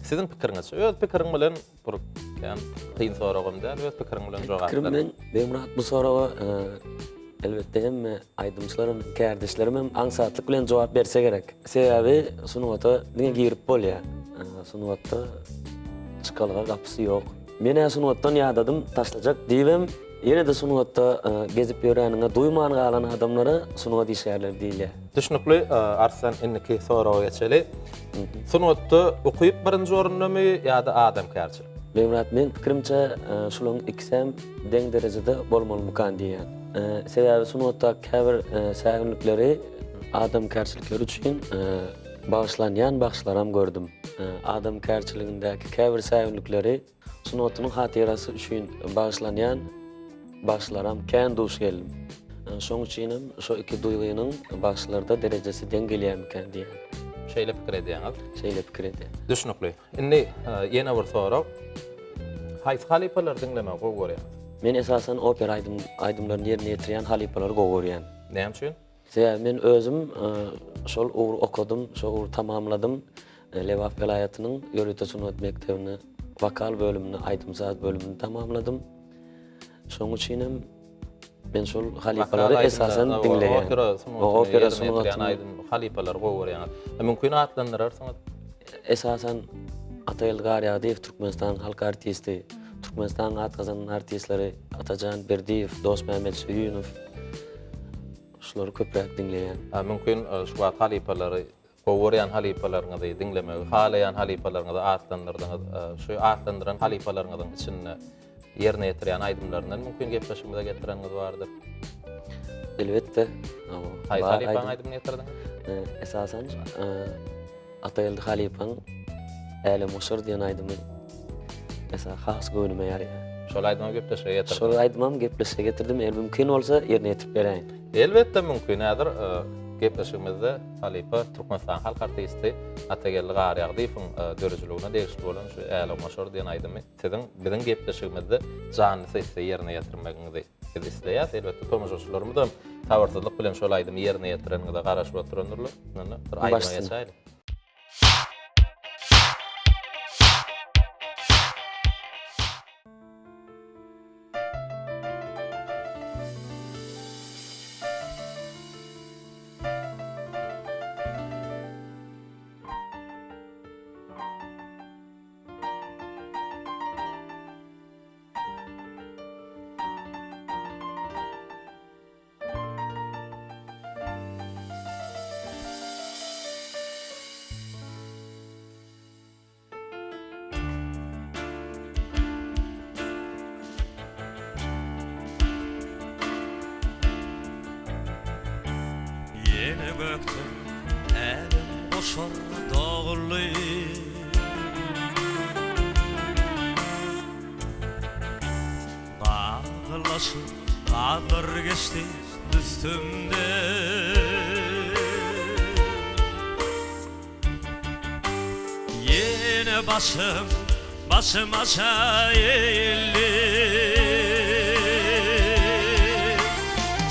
Siziň pikiriňizçe, öz pikiriň bilen Bir kän kyn soragam däl, öz pikiriň bilen jogap ber. Pikirim men Begmyrat bu soraga elbetde hemme aýdymçylarym, kärdeşlerim hem aňsatlyk bilen jogap berse gerek. Sebäbi sungata diňe girip bolýar. Sungatda çykalga gapysy ýok. Men-ä sungatdan ýadadym, taşlajak diýibem, ýene-de sungatda gezip ýöreniňe duýman galan adamlara sungat işgärleri diýilýär. Düşnükli, Arslan indiki soraga geçeli. Sungatda ukyp birinji orundamy ýa-da adamkärçilik? Begmyrat, meň pikirimçe şularyň ikisem deň derejede bolmalymykan diýýän. Sebäbi sungatdaky käbir säginlikleri adamkärçilikleri üçin bagyşlanýan bagşylaram gördüm. Adamkärçiligindäki käbir säginlikleri. Sungatynyň hatyrasy üçin bagyşlanýan bagşylaram kän duş geldim. Şoň üçinem şo iki duýgynyň bagşylarda derejesi deň gelýärmikän diýýän. Şeýle pikir edýäňiz? Şeýle pikir edýän. Düşnükli. Indi ýene bir sorag. Haýsy halypalary diňlemegi gowy görýäňiz? Men esasan opera aýdym aýdymlaryny ýerine ýetirýän halypalary gowy görýän. Näme üçin? Sebäbi men özüm şol ugry okadym, şol ugry tamamladym. Lebap welaýatynyň ýörite sungat mekdebini wokal bölümini, aýdym-saz bölümini tamamladym. Şonuň üçin hem men şol halypalary esasan diňleýän. Opera sungatyny opera sungatyny aýdym halypalary gowy görýäňiz. Mümkin atlandyrarsyňyz? Esasan Atageldi Garýagdyýew Türkmenistanyň halk artisti, Türkmenistanyň at gazanan artistleri Atajan Berdiýew, Dostmämmet Söýünow şulary köpräk diňleýän. Mümkin şu wagt halypalary Gowy görýän halypalaryňyzy, diňlemegi halaýan halypalaryňyzy atlandyrdyňyz. Şu atlandyran halypalaryňyzyň içinde ýerine ýetirýän aýdymlaryndan mümkin gepleşigimize getireniňiz bardyr. Elbetde. Haýsy halypaň aýdymyny getirdiňiz? Esasan Atageldi halypaň Älemgoşar diýen aýdymy esasy has göwnüme ýaraýar. Şol aýdymy gepleşige getirdiňiz. Şol aýdymam gepleşige getirdim. Eger mümkin bolsa ýerine ýetirip beräýin. Elbetde mümkin. Häzir gepleşigimizde halypa Türkmenistanyň halk artisti Atageldi Garýagdyýewiň döredijiligine degişli bolan şu Älemgoşar diýen aýdymy siziň biziň gepleşigimizde janly sesde ýerine ýetirmegiňizi biz isleýäs. Elbetde tomaşaçylarymyzam sabyrsyzlyk bilen şol aýdymy ýerine ýetireniňize garaşyp oturandyrlar. Indi bir aýdyma geçäýeli. Ýene gökde älem goşar doguldy. Baglaşyp gazlar geçdi üstümden. Ýene başym, başym aşa egildi.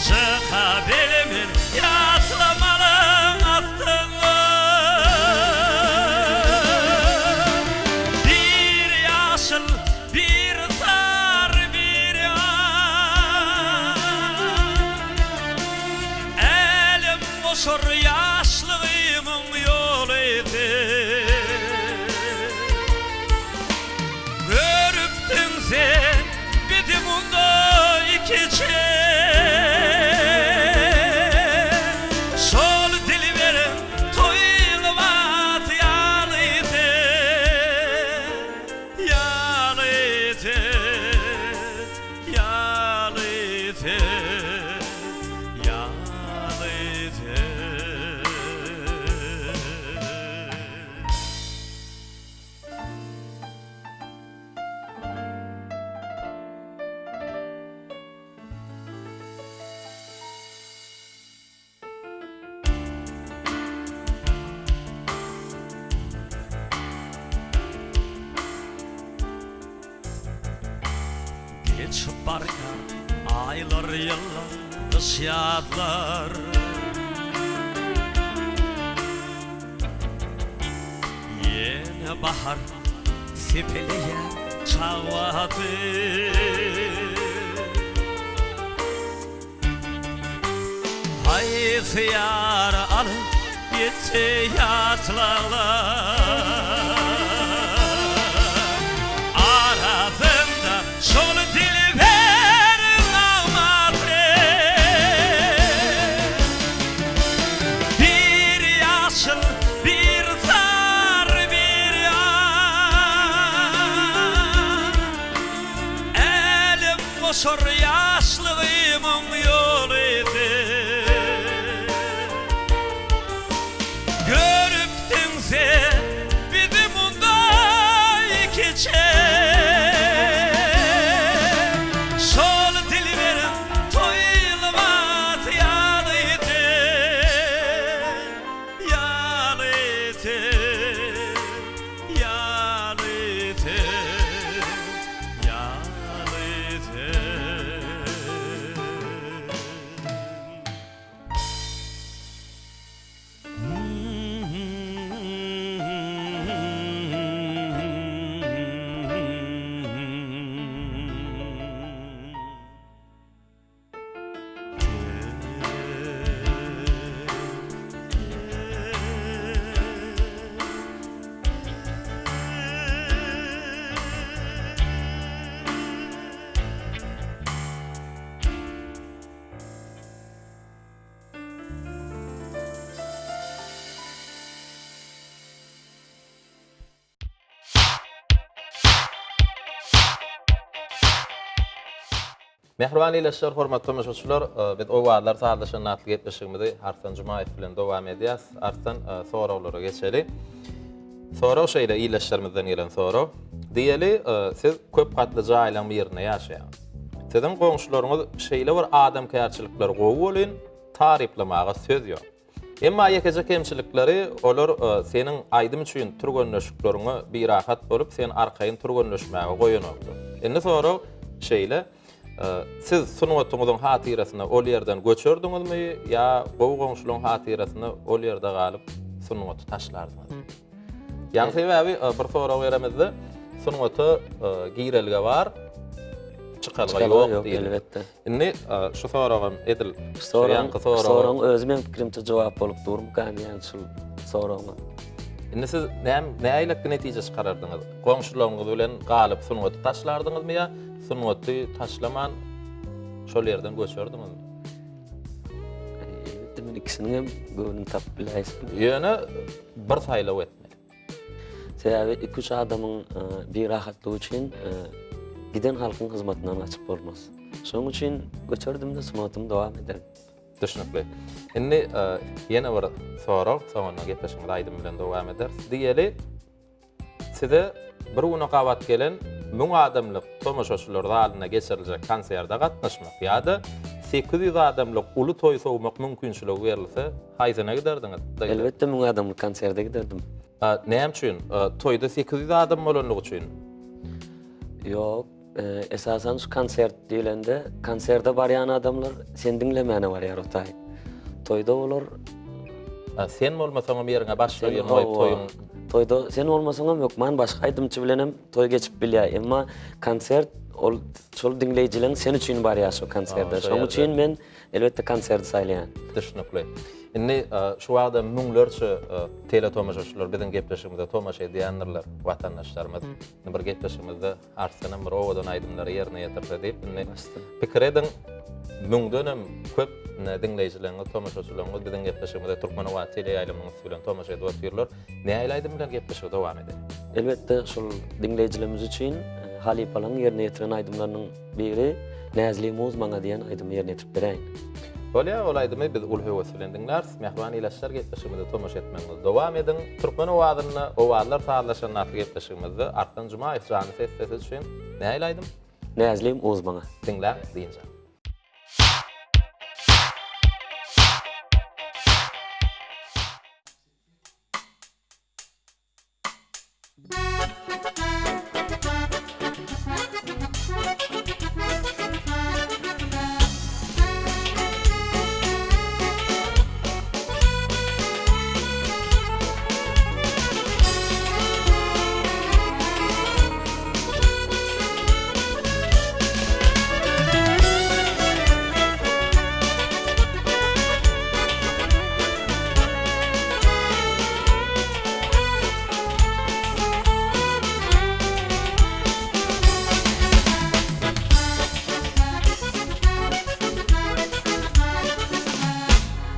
Çyka bilmen ýatlamalyň astynda. Bir ýaşyl, bir sary, bir ak. Älem goşar ýaşlygymyň ýoly sen. Görüpdiň sen bizi munda ikiçe. Şol dilberiň toý lybasy ýaly sen, ýaly sen, ýaly sen. Ýaly sen. Geçip barýar aýlar, ýyllar, gyş, ýazlar. Ýene bahar sepeleýär çagbaty. Haýsy ýar alyp gitdi ýatlaglar. Arasynda şol dilberiň nagmasy. Bir ýaşyl, bir sary, bir ak. Älem goşar ýaşlygymyň ýoly sen. Görüpdiň sen bizi munda ikiçe. Sen, ýaly sen, ýaly sen. Mähriban ildeşler, hormatly tomaşaçylar, biz Owazlar sazlaşanda atly gepleşigimizi Arslan Jumaýew bilen dowam edýäs. Arslan, soraglara geçeli. Sorag şeýle, ildeşlerimizden gelen sorag. Diýeli, siz köp gatly jaýlaryň birinde ýaşaýaňyz. Siziň goňşularyňyz şeýle bir adamkärçilikleri gowy welin, taryplamaga söz ýok. Emma ýekeje kemçilikleri, olar seniň aýdym üçin türgenleşikleriňe birahat bolup, seni arkaýyn türgenleşmäge goýanoklar. Indi sorag şeýle, Siz sungatyňyzyň hatyrasyna ol ýerden göçerdiňizmi ýa gowy goňşularyň hatyrasyna ol ýerde galyp sungaty taşlardyňyzmy? Ýaňy sebäbi bir sorag beremizde sungata girelge bar, çykalga ýok diýildi. Elbetde. Indi şu soragam edil şu ýaňky soragyň soragyň özi meň pikirimçe jogap bolup durmyka diýýän şul soragyňa. Indi siz näme nähili netije çykarardyňyz? Goňşularyňyz bilen galyp sungaty taşlardyňyzmy ýa sungaty taşlaman şol ýerden göçerdiňizmi? Elbetde men ikisiniň hem göwnüni tapyp biläýsem. Ýöne bir saýlaw etmeli. Sebäbi iki-üç adamyň birahatlygy üçin giden halkyň hyzmatyndan gaçyp bolmaz. Şonuň üçin göçerdim-de sungatymy dowam ederdim. Düşnükli. Indi ýene bir sorag, soňunda gepleşigimizi aýdym bilen dowam ederis. Diýeli, size bir güne gabat gelen 1000 adamlyk tomaşaçylar zalynda geçiriljek konserde gatnaşmak ýa-da 800 adamlyk uly toý sowmak mümkinçiligi berilse, haýsyna giderdiňiz? Elbetde 1000 adamlyk konserde giderdim. Näme üçin? Toýda 800 adam bolanlygy üçin? Ýok. Esasan şu konsert diýlende, konserte barýan adamlar seni diňlemäne barýar o taý. Toýda olar Sen bolmasaňam ýeriňe başga birini goýup toýuň. Toýda sen bolmasaňam hökman başga aýdymçy bilenem toý geçip bilýär. Emma konsert ol şol diňleýjileň sen üçin barýar şo konserte. Şoň üçin men elbetde konserti saýlaýan. Düşnükli. Indi şu wagta müňlerçe teletomaşaçylar biziň gepleşigimize tomaşa edýändirler watandaşlarymyz. Indi bir gepleşigimizde Arslanam bir owadan aýdymlary ýerine ýetirse diýip, indi pikir ediň, müňdenem köp indi diňleýjileriňiz, tomaşaçylaryňyz biziň gepleşigimize Türkmen owazy teleýaýlymynyň üsti bilen tomaşa edip otyrlar. Nähili aýdym bilen gepleşigi dowam edeli? Elbetde, şol diňleýjilerimiz üçin halypalaryň ýerine ýetiren aýdymlarynyň biri Näzli muz maňa diýen aýdymy ýerine ýetirip beräýin. Bolýar, ol aýdymy biz uly höwes bilen diňläris. Mähriban ilaçlar gepleşigimize tomaşa etmegiňizi dowam ediň. Türkmen owazynda Owazlar sazlaşanda atly gepleşigimizde Arslan Jumaýew janly ses sesi üçin nähili aýdym? Näzlim uz maňa. Diňläň, dynç alyň.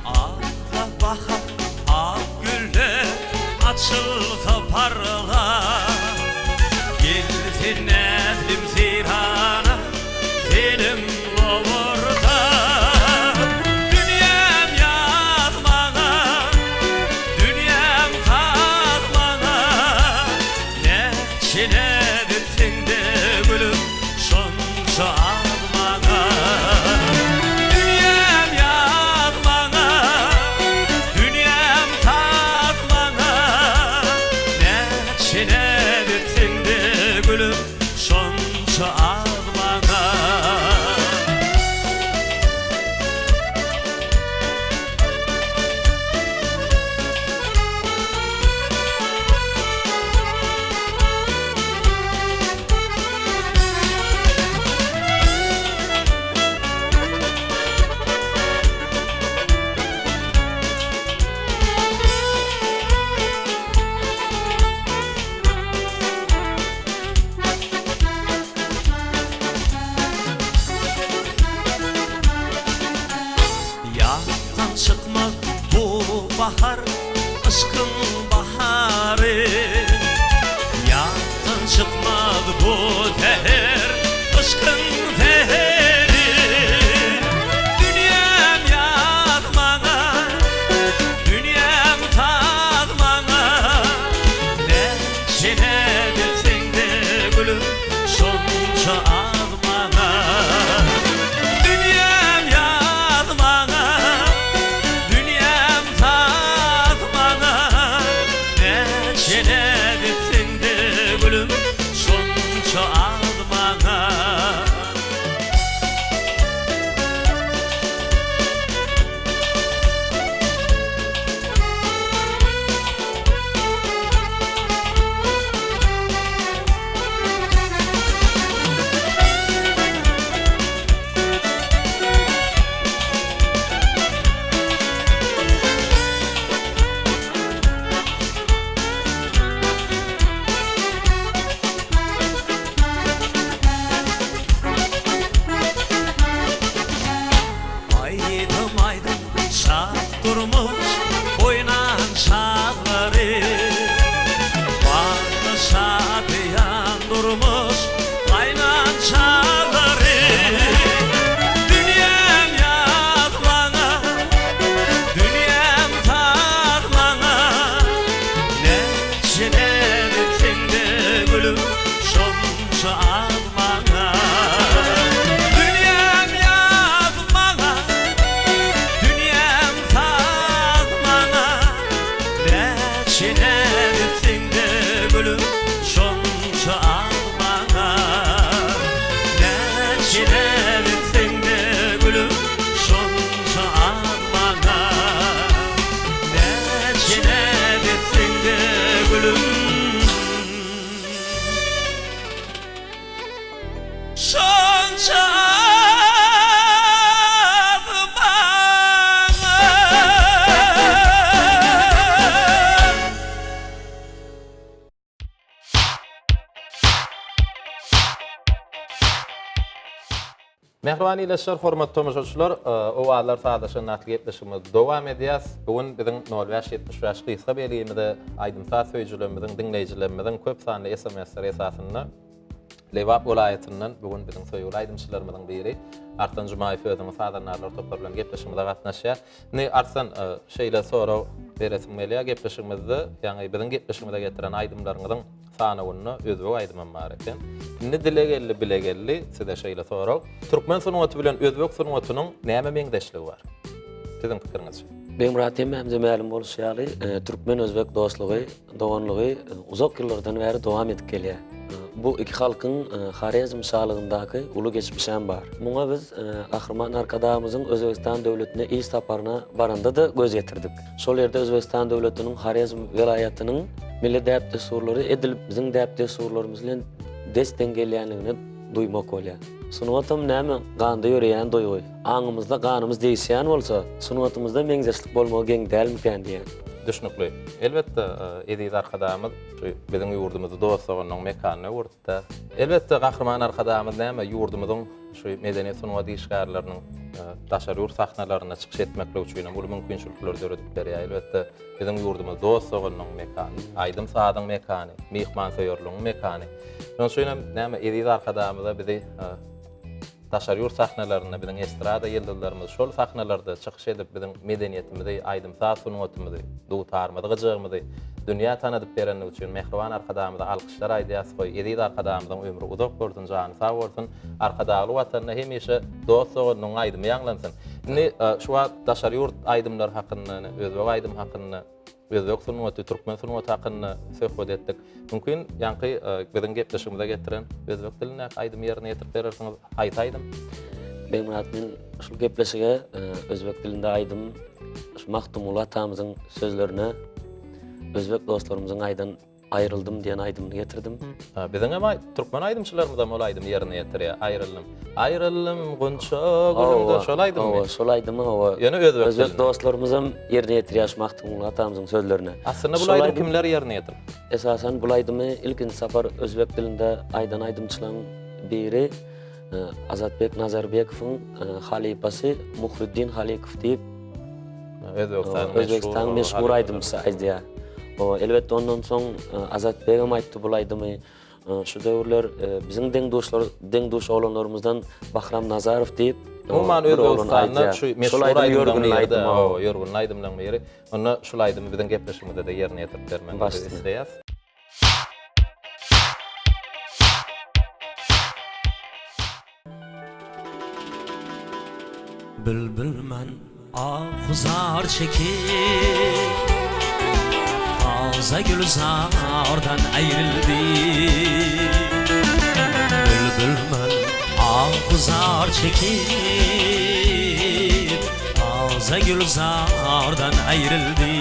Akga bahar ak güller açylsa parlar Gel sen näzlim seýrana senem lowurda Dünýäm ýaz maňa Dünýäm saz maňa Näçe näz etseň-de gülüm şonça az maňa Dünýäm ýaz maňa Dünýäm saz maňa. Näçe näz etseň-de gülüm, şonça az maňa. Aýdym aýdyp şat durmuş oýnan çaglary Bagtly şadyýan durmuş gaýnan çaglary Dünýäm ýaz maňa, dünýäm saz maňa Näçe näz etseň-de gülüm şonça az maňa Dünýäm ýaz maňa, dünýäm saz maňa Näçe näz etseň-de gülüm şonça az maňa Näçe näz etseň-de gülüm şonça az maňa Näçe näz etseň-de gülüm Şonça az maňa. Mähriban ildeşler, hormatly tomaşaçylar, Owazlar sazlaşan atly gepleşigimizi dowam edýäs. Bu gün biziň nol bäş 75 gysga belgimize aýdym-saz söýüjilerimiziň, diňleýjilerimiziň köp sanly SMS-leri esasynda Lebap welaýatyndan bu gün biziň söýgüli aýdymçylarymyzyň biri Arslan Jumaýew özüniň sazandarlar topary bilen gepleşigimize gatnaşýar. Indi Arslan, şeýle sorag beresim gelýär, gepleşigimizde, ýagny biziň gepleşigimize getiren aýdymlaryňyzyň sanawynda özbek aýdymam bar eken. Indi dile geldi, bile geldi, size şeýle sorag. Türkmen sungaty bilen özbek sungatynyň näme meňzeşligi bar? Siziň pikiriňizçe? Begmyrat hemmämize mälim bolşy ýaly, türkmen-özbek dostlugy, doganlygy uzak ýyllardan bäri dowam edip gelýär. Bu iki halkyň Horezm şalygyndaky uly geçmişem bar. Muňa biz Gahryman Arkadagymyzyň Özbegistan döwletine iş saparyna baranda-da göz ýetirdik. Şol ýerde Özbegistan döwletiniň Horezm welaýatynyň milli däp-dessurlary edil biziň däp-dessurlarymyz bilen des-deň gelýändigini duýmak bolýar. Sungatam näme, ganda ýöreýän duýgy. Aňymyzda ganymyz degişýän bolsa, sungatymyzda meňzeşlik bolmagy geň dälmikän diýýän. Düşnükli. Elbetde, eziz Arkadagymyz şu biziň ýurdumyzy dost-doganlygyň mekanyna öwürdi-dä. Elbetde, Gahryman Arkadagymyz näme, ýurdumyzyň şu medeniýet-sungat işgärleriniň daşary ýurt sahnalarynda çykyş etmekligi üçin hem uly mümkinçilikleri döredip berýär. Elbetde, biziň ýurdumyz dost-doganlygyň mekany, aýdym-sazyň mekany, myhmansöýerligiň mekany. Şonuň üçin hem näme, eziz Arkadagymyza bizi Daşary ýurt sahnalarynda biziň estrada ýyldyzlarymyz şol sahnalarda çykyş edip biziň medeniýetimizi, aýdym-saz sungatymyzy, dutarymyzy, gyjagymyzy dünýä tanadyp berenligi üçin mähriban Arkadagymyza alkyşlar aýdýas. Goý, eziz Arkadagymyzyň ömri uzak bolsun, jany sag bolsun. Arkadagly Watanda hemişe dost-doganlygyň aýdymy ýaňlansyn. Indi şu wagt daşary ýurt aýdymlary hakynda, özbek aýdymy hakynda Özbek sungaty, türkmen sungaty hakynda söhbet etdik. Mümkin, ýaňky biziň gepleşigimize getiren özbek dilindäki aýdymy ýerine ýetirip berersiňiz. Haýsy aýdym? Begmyrat, men şul gepleşige özbek dilinde aýdym şu Magtymguly atamyzyň sözlerine özbek dostlarymyzyň aýdan Aýryldym diýen aýdymyny getirdim. Ha, biziň hem türkmen aýdymçylarymyzam ol aýdymy ýerine ýetirýär. Aýryldym. Aýryldym gunça gülümden şol aýdymmy? Hawa, şol aýdymy hawa. Ýöne özbek Özbek dostlarymyzam ýerine ýetirýär şu Magtymguly atamyzyň sözlerine. Aslynda bu aýdymy kimler ýerine ýetirip? Esasan bu aýdymy ilkinji sapar özbek dilinde aýdan aýdymçylaryň biri Azatbek Nazarbekowyň halypasy Muhriddin Halikow diýip Özbegistanyň meşhur aýdymçysy aýdýar. Elbetde ondan soň Azatbegem aýtdy bul aýdymy. Şu döwürler biziň deň-duşlar, deň-duş oglanlarymyzdan Bahram Nazarow diýip Umuman Özbegistanda şu meşhur aýdymlaryň biri, ýörgünli aýdymlaryň biri. Onda şul aýdymy biziň gepleşigimizde-de ýerine ýetirip bermegiňizi isleýäs. Bilbilmen ah-u zar çekip. Taze gülzardan aýryldy. Bülbül men ah-u-zar çekip, Taze gülzardan aýryldy.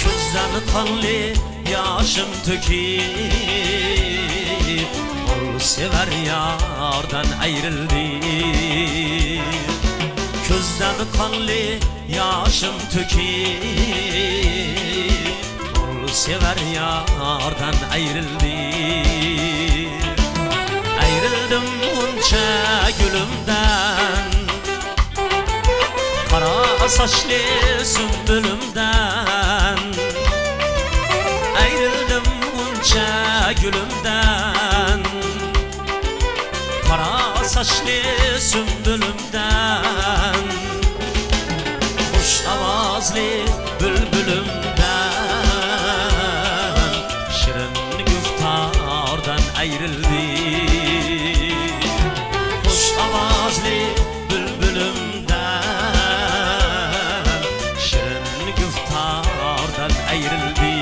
Küzden kanly ýaşym tökip, Ol sewer ýardan aýryldy. Küzden kanly Ýaşym tökip, ol sewer ýardan aýryldy. Aýryldym gunça gülümden, Gara saçly sümbülümden. Aýryldym gunça gülümden, Gara saçly sümbülümden. Hoş awazly bülbülümden Şirin güftardan aýryldy Hoş awazly bülbülümden Şirin güftardan aýryldy.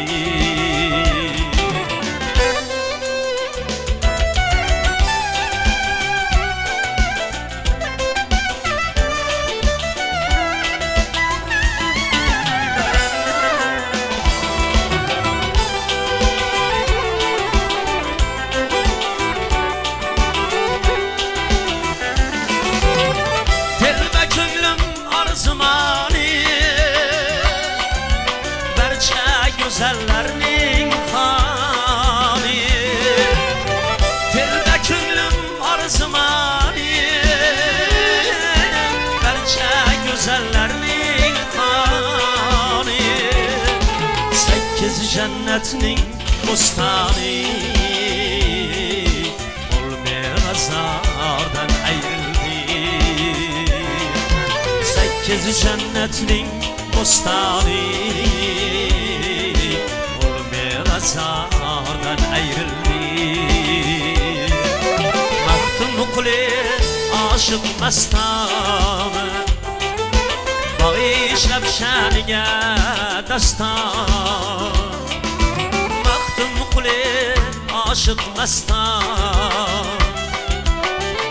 Telbe köňlüm arzymany Barça gözellerniň hany Telbe köňlüm Arzymany Barça gözellerniň hany Sekiz jennetniň bostany Ol mewazardan aýryldy Sekiz jennetniň bostany Ol mewazardan aýryldy Magtymguly aşyk mestan Bagyşlap şanyňa dastan Magtymguly aşyk mestan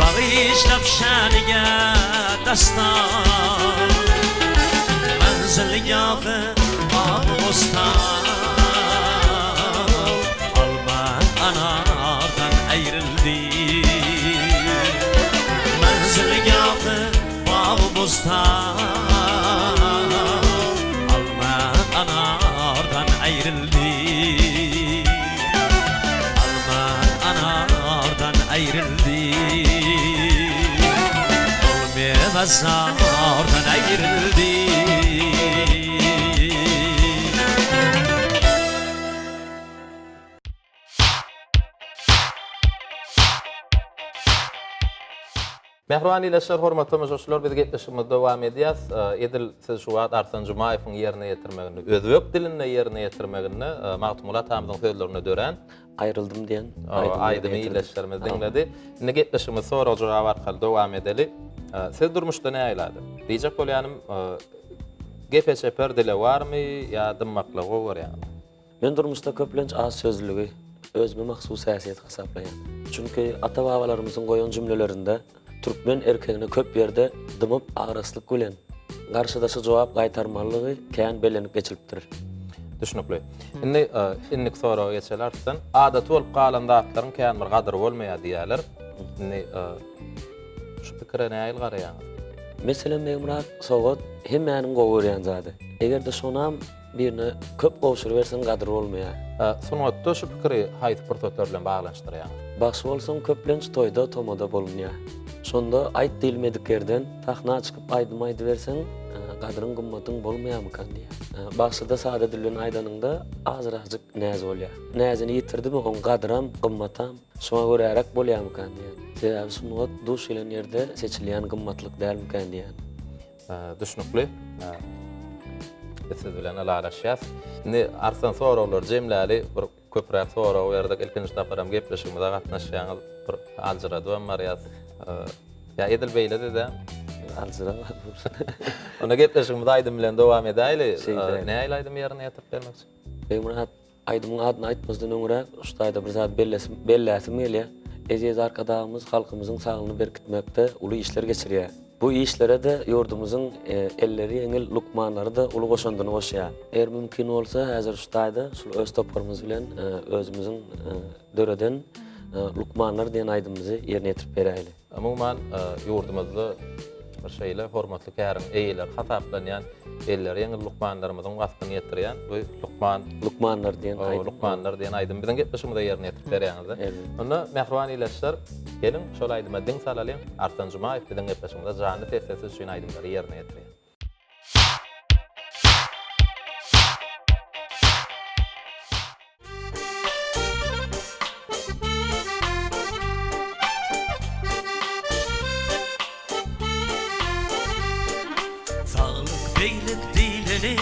Bagyşlap şanyňa dastan Menzilgähi bagy-bostan Alma anardan aýryldy Menzilgähi bagy-bostan Alma anardan aýryldy Alma anardan aýryldy Ol mewazardan aýryldy. Mähriban ildeşler, hormatly tomaşaçylar, biz gepleşigimizi dowam edýäs. Edil siz şu wagt Arslan Jumaýewiň ýerine ýetirmeginde, özbek dilinde ýerine ýetirmeginde Magtymguly atamyzyň sözlerinde dörän Aýryldym diýen aýdymy ildeşlerimiz diňledi. Indi gepleşigimizi sorag-jogap arkaly dowam edeli. Siz durmuşda nähili adam? Diýjek bolýanym, gepe çeper dilewarmy ýa dymmaklygy gowy görýäňizmi? Men durmuşda köplenç az sözlüligi özüme mahsus häsiýet hasaplaýan. Çünki ata-babalarymyzyň goýan jümlelerinde türkmen erkegine köp ýerde dymyp agraslyk bilen garşydaşa jogap gaýtarmalydygy kän bellenip geçilipdir. Düşnükli. Indi indiki soraga geçeli Arslan. Adaty bolup galan zatlaryň kän bir gadyry bolmaýar diýýärler. Indi şu pikire nähili garaýaňyz? Meselem Begmyrat sowgat hemmäniň gowy görýän zady. Eger-de şonam Birine köp gowşuryberseň gadyry bolmaýar. Sungatda şu pikiri haýsy pursatlar bilen baglanyşdyrýaňyz? Bagşy bolsaň köplenç toýda tomada bolunýar. Şonda aýt diýilmedik ýerden sahna çykyp aýdym aýdyberseň gadyryň gymmatyň bolmaýarmykan diýýär. Bagşyda sada dil bilen aýdanyňda azrajyk näz bolýar. Näzini ýitirdimi oň gadyram gymmatam şoňa göräräk bolýarmykan diýýän. Sebäbi sungat duş gelen ýerde seçilýän gymmatlyk dälmikän diýýän. Düşnükli. Biz siz bilen ylalaşýas. Indi Arslan soraglary jemläli. Bir köpräk sorag berdik. Ilkinji saparam gepleşigimize gatnaşýaňyz. Bir aljyradybam barýas. Ýa edil beýle-de däl. Aljyrap. Onda gepleşigimizi aýdym bilen dowam edäýli. Nähili aýdym ýerine ýetirip bermekçi? Begmyrat, aýdymyň adyny aýtmazdan öňräk şu taýda bir zat bellesim, belläsim gelýär. Eziz Arkadagymyz halkymyzyň saglygyny berkitmekde uly işler geçirýär. Bu işlere-de ýurdumyzyň elleri ýeňil lukmanlary-da uly goşandyny goşýar. Eger mümkin bolsa, häzir şu taýda şul öz toparymyz bilen özümiziň döreden Lukmanlar diýen aýdymymyzy ýerine ýetirip beräýli. Umuman, ýurdumyzda bir şeýle hormatly käriň eýeleri hasaplanýan, elleri ýeňil lukmanlarymyzyň waspyny ýetirýän bu Lukman Lukmanlar diýen aýdym. Lukmanlar diýen aýdym biziň gepleşigimize ýerine ýetirip berýäňiz-de. Onda mähriban ildeşler, geliň, şol aýdyma diň salalyň. Arslan Jumaýew biziň gepleşigimize janly sesde siz üçin aýdymlary ýerine ýetirýär. Saglyk beglik diýleni,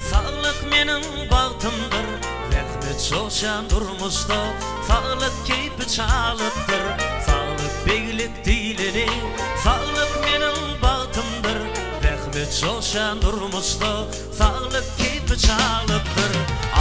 saglyk meniň bagtymdyr, Zähmet joşan durmuşda saglyk keýpi çalypdyr. Saglyk beglik diýleni, saglyk meniň bagtymdyr, Zähmet joşan durmuşda Saglyk keýpi çalypdyr.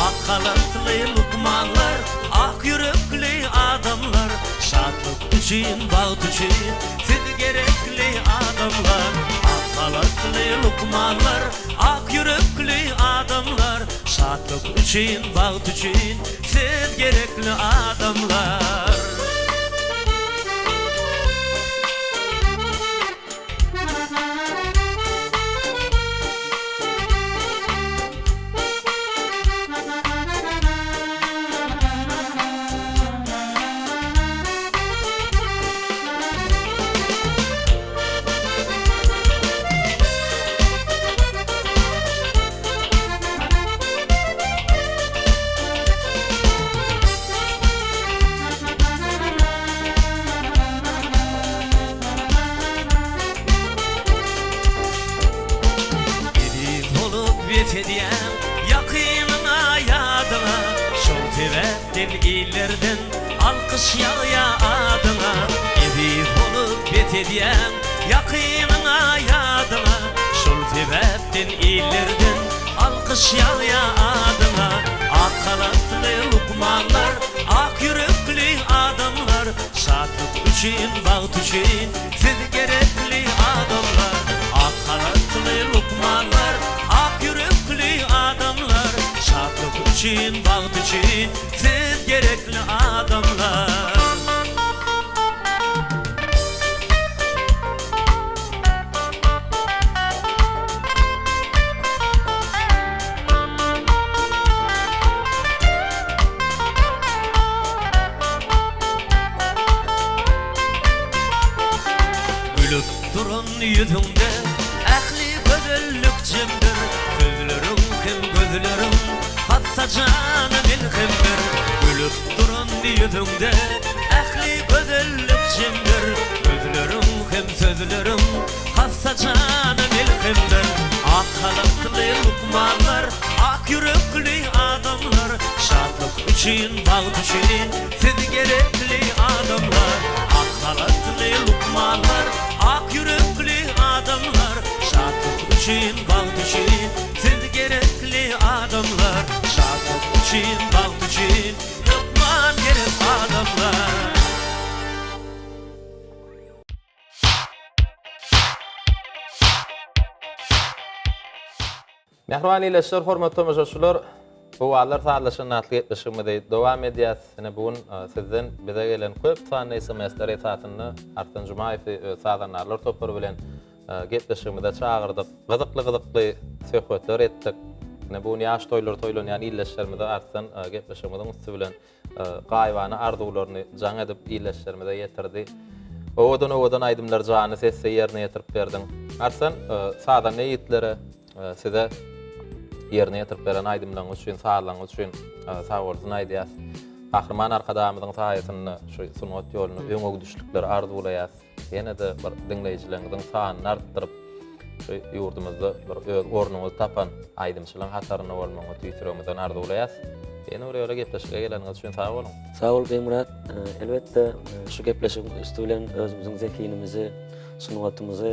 Ak halatly lukmanlar, ak ýürekli adamlar, Şatlyk üçin, bagt üçin siz gerekli adamlar. Ak halatly lukmanlar, ak ýürekli adamlar, Şatlyk üçin, bagt üçin siz gerekli adamlar. Eziz bolup wes edýäň ýakynyňa ýadyňa Şol sebäpden illerden alkyş ýagýa adyňa Eziz bolup wes edýäň ýakynyňa ýadyňa Şol sebäpden illerden alkyş ýagýa adyňa Ak halatly lukmanlar ak ýürekli adamlar Şatlyk üçin bagt üçin Siz gerekli adamlar, ak halatly lukmanlar, ak ýürekli adamlar, şatlyk üçin, bagt üçin siz gerekli adamlar. Gülüp duran ýüzüňde ähli gözellik jemdir, Sözleriň hem gözleriň hassa jana melhemdir. Gülüp duran ýüzüňde ähli gözellik jemdir, Gözleriň hem sözleriň hassa jana melhemdir. Ak halatly lukmanlar, ak ýürekli adamlar, Şatlyk üçin, bagt üçin Siz gerekli adamlar, ak halatly lukmanlar, ak ýürekli adamlar, Şatlyk üçin, bagt üçin siz gerekli adamlar, Şatlyk üçin, bagt üçin hökman gerek adamlar. Mähriban ildeşler, hormatly tomaşaçylar, Owazlar sazlaşan atly gepleşigimizi dowam edýäs. Ine bu gün sizden bize gelen köp sanly SMS-ler esasynda Arslan Jumaýewi öz sazandarlar topary bilen gepleşigimize çagyrdyk. Gyzykly-gyzykly söhbetler etdik. Ine bu gün ýaş toýlary toýlanýan ildeşlerimize Arslan gepleşigimiziň üsti bilen gaýybana arzuwlaryny jaň edip ildeşlerimize ýetirdi. Owadan-owadan aýdymlary janly sesde ýerine ýetirip berdiň. Arslan, sazanda ýigitlere size ýerine ýetirip beren aýdymlaryňyz üçin, sazlaryňyz üçin sagbolsun aýdýas. Gahryman Arkadagymyzyň saýasynda şu sungat ýolunda öňegidişlikleri arzuwlaýas. Ýene-de bir diňleýjileriňiziň sanyny artdyryp, şu ýurdumyzda bir öz ornuňyzy tapan aýdymçylaryň hatarynda bolmagyňyzy tüýs ýüregimizden arzuwlaýas. Ýene bir ýola gepleşige geleniňiz üçin sag boluň. Sag bol Begmyrat. Elbetde, şu gepleşigiň üsti bilen özümiziň zehinimizi, sungatymyzy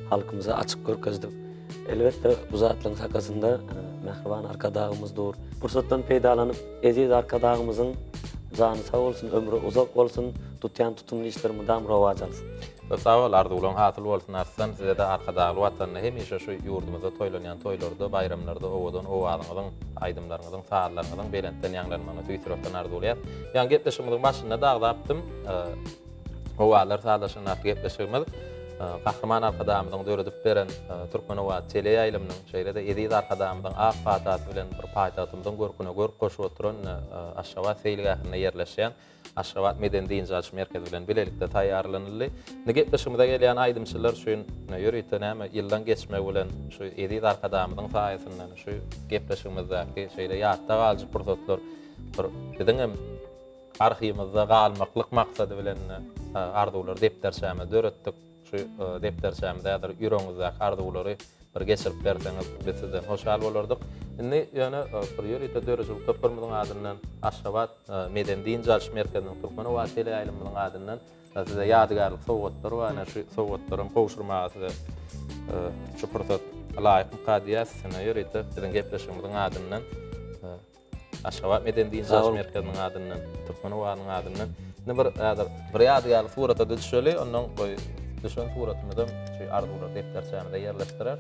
halkymyza açyk görkezdik. Elbetde, bu zatlaryň sakasynda mähriban Arkadagymyz dur. Pursatdan peýdalanyp, eziz Arkadagymyzyň jany sag bolsun, ömri uzak bolsun, tutýan tutumly işleri mydam rowaç alsyn. Köp sag bol, arzuwlaň hasyl bolsun Arslan, sizede Arkadagly Watanda hemişe şu ýurdumyzda toýlanýan toýlarda, baýramlarda owadan owazyňyzyň, aýdymlaryňyzyň, sazlaryňyzyň belentden ýaňlanmagyny tüýs ýürekden arzuwlaýas. Ýaňy gepleşigimiziň başynda-da agzapdym, Owazlar sazlaşygyny atly gepleşigimiz Gahryman Arkadagymyzyň döredip beren Türkmen owazy teleýaýlymynyň, şeýle-de eziz Arkadagymyzyň ak patasy bilen bir paýtagtymyzyň görküne görk goşup oturan Aşgabat seýilgähinde ýerleşýän Aşgabat medeni-dynç alyş merkezi bilen bilelikde taýýarlanyldy. Indi gepleşigimize gelýän aýdymçylar üçin ýörite näme ýyllaň geçmegi bilen şu eziz Arkadagymyzyň saýasynda şu gepleşigimizdäki şeýle ýatda galyjy pursatlar bir biziň hem Arhiwimizde galmaklyk maksady bilen arzuwlar depderçämizi döretdik. Şu depderçämize häzir ýüregiňizdäki arzuwlary bir geçirip berseňiz, biz sizden hoşal bolardyk. Indi ýöne bir ýörite döredijilik toparymyzyň adyndan, Aşgabat medeni-dynç alyş merkeziniň Türkmen owazy teleýaýlymymyzyň adyndan size ýadygärlik sowgatlar bar. Ine şu sowgatlaram gowşurmaga size şu pursat laýykmyka diýýäs. Ine ýörite biziň gepleşigimiziň adyndan Aşgabat medeni dynç alyş merkeziniň adyndan, Türkmen owazynyň adyndan. Indi bir häzir bir ýadygärlik surata düşeli, ondan goý düşen suratymyzam şu arzuwlar depderçämize ýerleşdirer.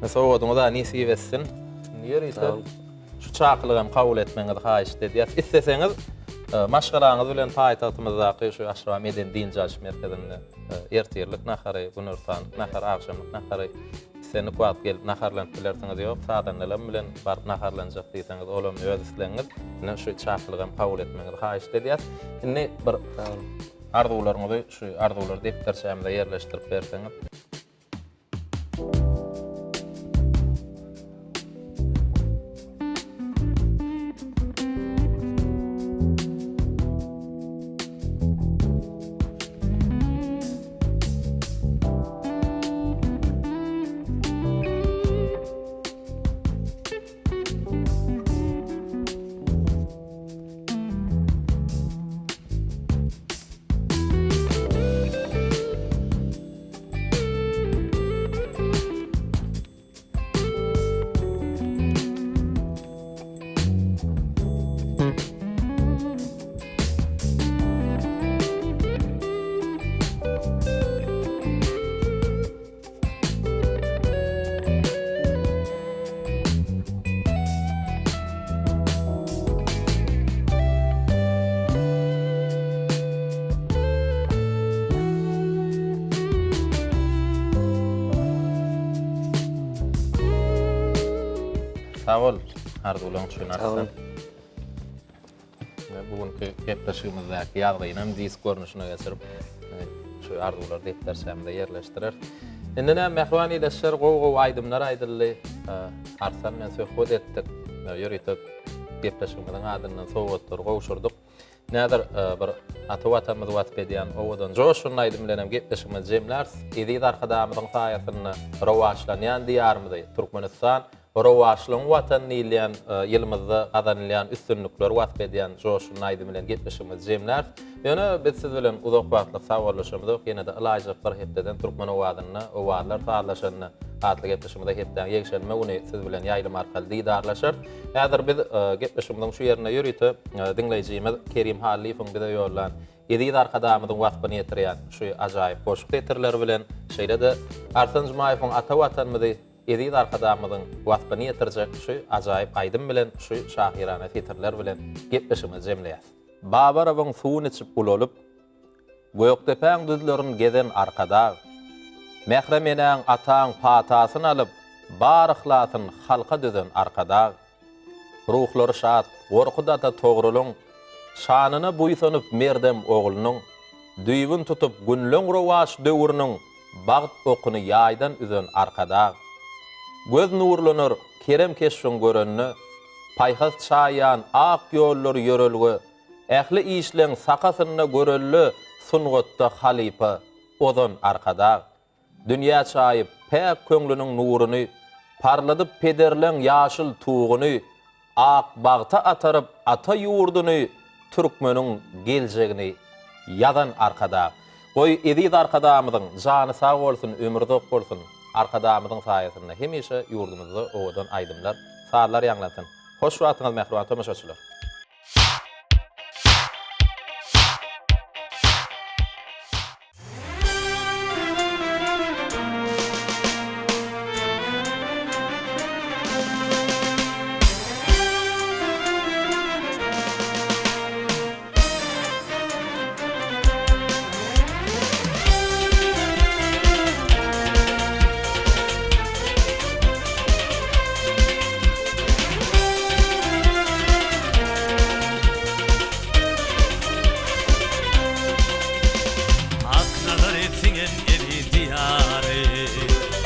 Ne sowgadyňyz-a nesip etsin. Indi ýörite şu çakylygy hem kabul etmegiňizi haýyşt edýäs. Isleseňiz, e, maşgalaňyz bilen paýtagtymyzdaky şu Aşgabat medeni dynç alyş merkezinde e, ertirlik nahary, günortanlyk nahary, agşamlyk nahary Islendik wagt gelip naharlanyp bilersiňiz ýok sazandalam bilen baryp naharlanjak diýseňiz olam öz islegiňiz. Ine şu çakylygam kabul etmegiňizi haýyşt edýäs. Indi bir arzuwlaryňyzy şu arzuwlar depderçämize ýerleşdirip berseňiz. Sag bol, arzuwlaň üçin Arslan. Bu günki gepleşigimizdäki ýazgyny hem disk görnüşine geçirip, şu arzuwlar depderçämize ýerleşdireris. Indi näme, mähriban ildeşler, gowy-gowy aýdymlar aýdyldy. Arslan bilen söhbet etdik. Ýörite gepleşigimiziň adyndan sowgatlary gowşurdyk. Nädir bir ata Watanymyzy wasp edýän owadan joşgunly aýdym bilen hem gepleşigimizi jemläris. Eziz Arkadagymyzyň saýasynda rowaçlanýan Diýarymyzy, Türkmenistan rowaçlygyň Watany diýilýän ýylymyzda gazanylýan üstünlikleri wasp edýän joşgunly aýdym bilen gepleşigimizi jemläris. Ýöne biz siz bilen uzak wagtlyk sagbollaşamyzok, ýene-de ylaýjak bir hepdeden Türkmen owazynda Owazlar sazlaşanda atly gepleşigimizde hepdäň ýekşenbe güni siz bilen ýaýlym arkaly didarlaşarys. Häzir biz gepleşigimiziň şu ýerinde ýörite diňleýjimiz Kerim Hallyýewiň bize ýollan Eziz Arkadagymyzyň waspyny ýetirýän şu ajaýyp goşgy setirleri bilen, şeýle-de Arslan Jumaýewiň ata Watanymyzy Eziz Arkadagymyzyň waspyny ýetirjek şu ajaýyp aýdym bilen, şu şahyrana setirler bilen gepleşigimizi jemleýäs. Babarowyň suwun içip ulalyp, Gökdepäň düzlerin gezen Arkadag, Mährem enäň, ataň patasyn alyp, Bar yhlasyn halka düzen Arkadag. Ruhlary şat, Gorkut ata Togrulyň, Şanyna buýsanyp merdem oglunyň, Düýbün tutup günleň rowaç döwrüniň Bagt okuny ýaýdan üzen Arkadag. Göz nurlanar kerem keşbiň görende, Paýhas çaýýan ak ýollar ýörelge, Ähli işleň sakasynda görelde Sungatda halypa, ozan Arkadag. Dünýä çaýyp, päk köňlüniň nuruny, Parladyp pederleň ýaşyl tuguny, Ak bagta ataryp ata ýurduny, Türkmeniň geljegini ýazan Arkadag. Goý, eziz Arkadagymyzyň jany sag bolsun, ömri uzak bolsun! Arkadagymyzyň saýasynda hemişe ýurdumyzda owadan aýdymlar, sazlar ýaňlansyn! Hoş wagtyňyz mähriban tomaşaçylar! Hak nazary siňen eziz Diýary,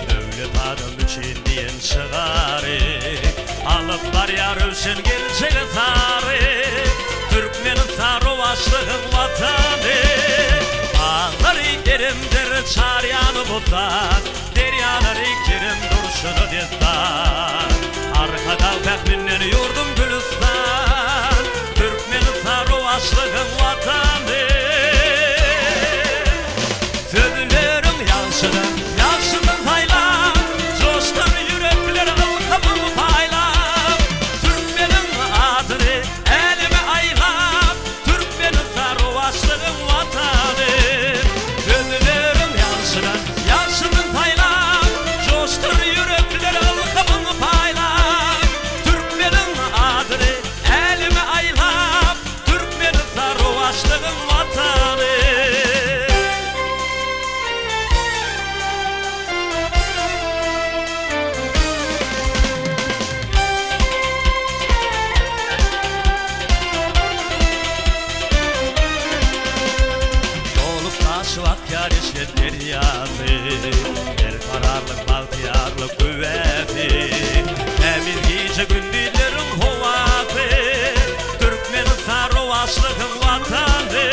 Döwlet adam üçin diýen şygary, Alyp barýar röwşen geljege sary, Türkmenistan rowaçlygyň Watany. Baglary eremdir çar ýany bossan, Derýalary kerem durşuna dessan. Arkadag pähminden ýurdum gülüstan, Türkmenistan rowaçlygyň Watany. Sözleriň ýagşydan, ýagşysyn saýlap, Joşdur ýürekler ylhamyň paýlap, Türkmeniň adyny äleme aýlap, Türkmenistan rowaçlygyň Watany. Sözleriň ýagşydan, ýagşysyn saýlap, Joşdur ýürekler ylhamyň paýlap, Türkmeniň adyny äleme aýlap, Türkmenistan rowaçlygyň Watany. Dolup daşyp akýar eşret derýasy, Berkararlyk, bagtyýarlyk güwäsi. Tämiz gije-gündizleriň howasy, Türkmenistan rowaçlygyň Watany.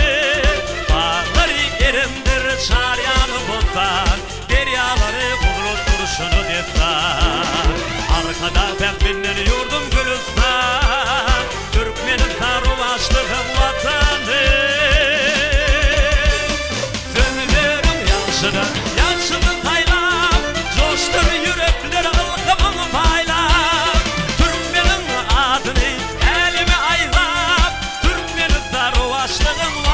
Baglary eremdir, çar ýany bossan, Derýalary gudrat durşuna dessan. Arkadag pähminden ýurdum gülüstan, Türkmenistan rowaçlygyň Watany. Sözleriň ýagşydan ýagşysyn saýlap, Joşdur ýürekler ylhamyň paýlap, Türkmeniň adyny äleme aýlap, Türkmenistan rowaçlygyň.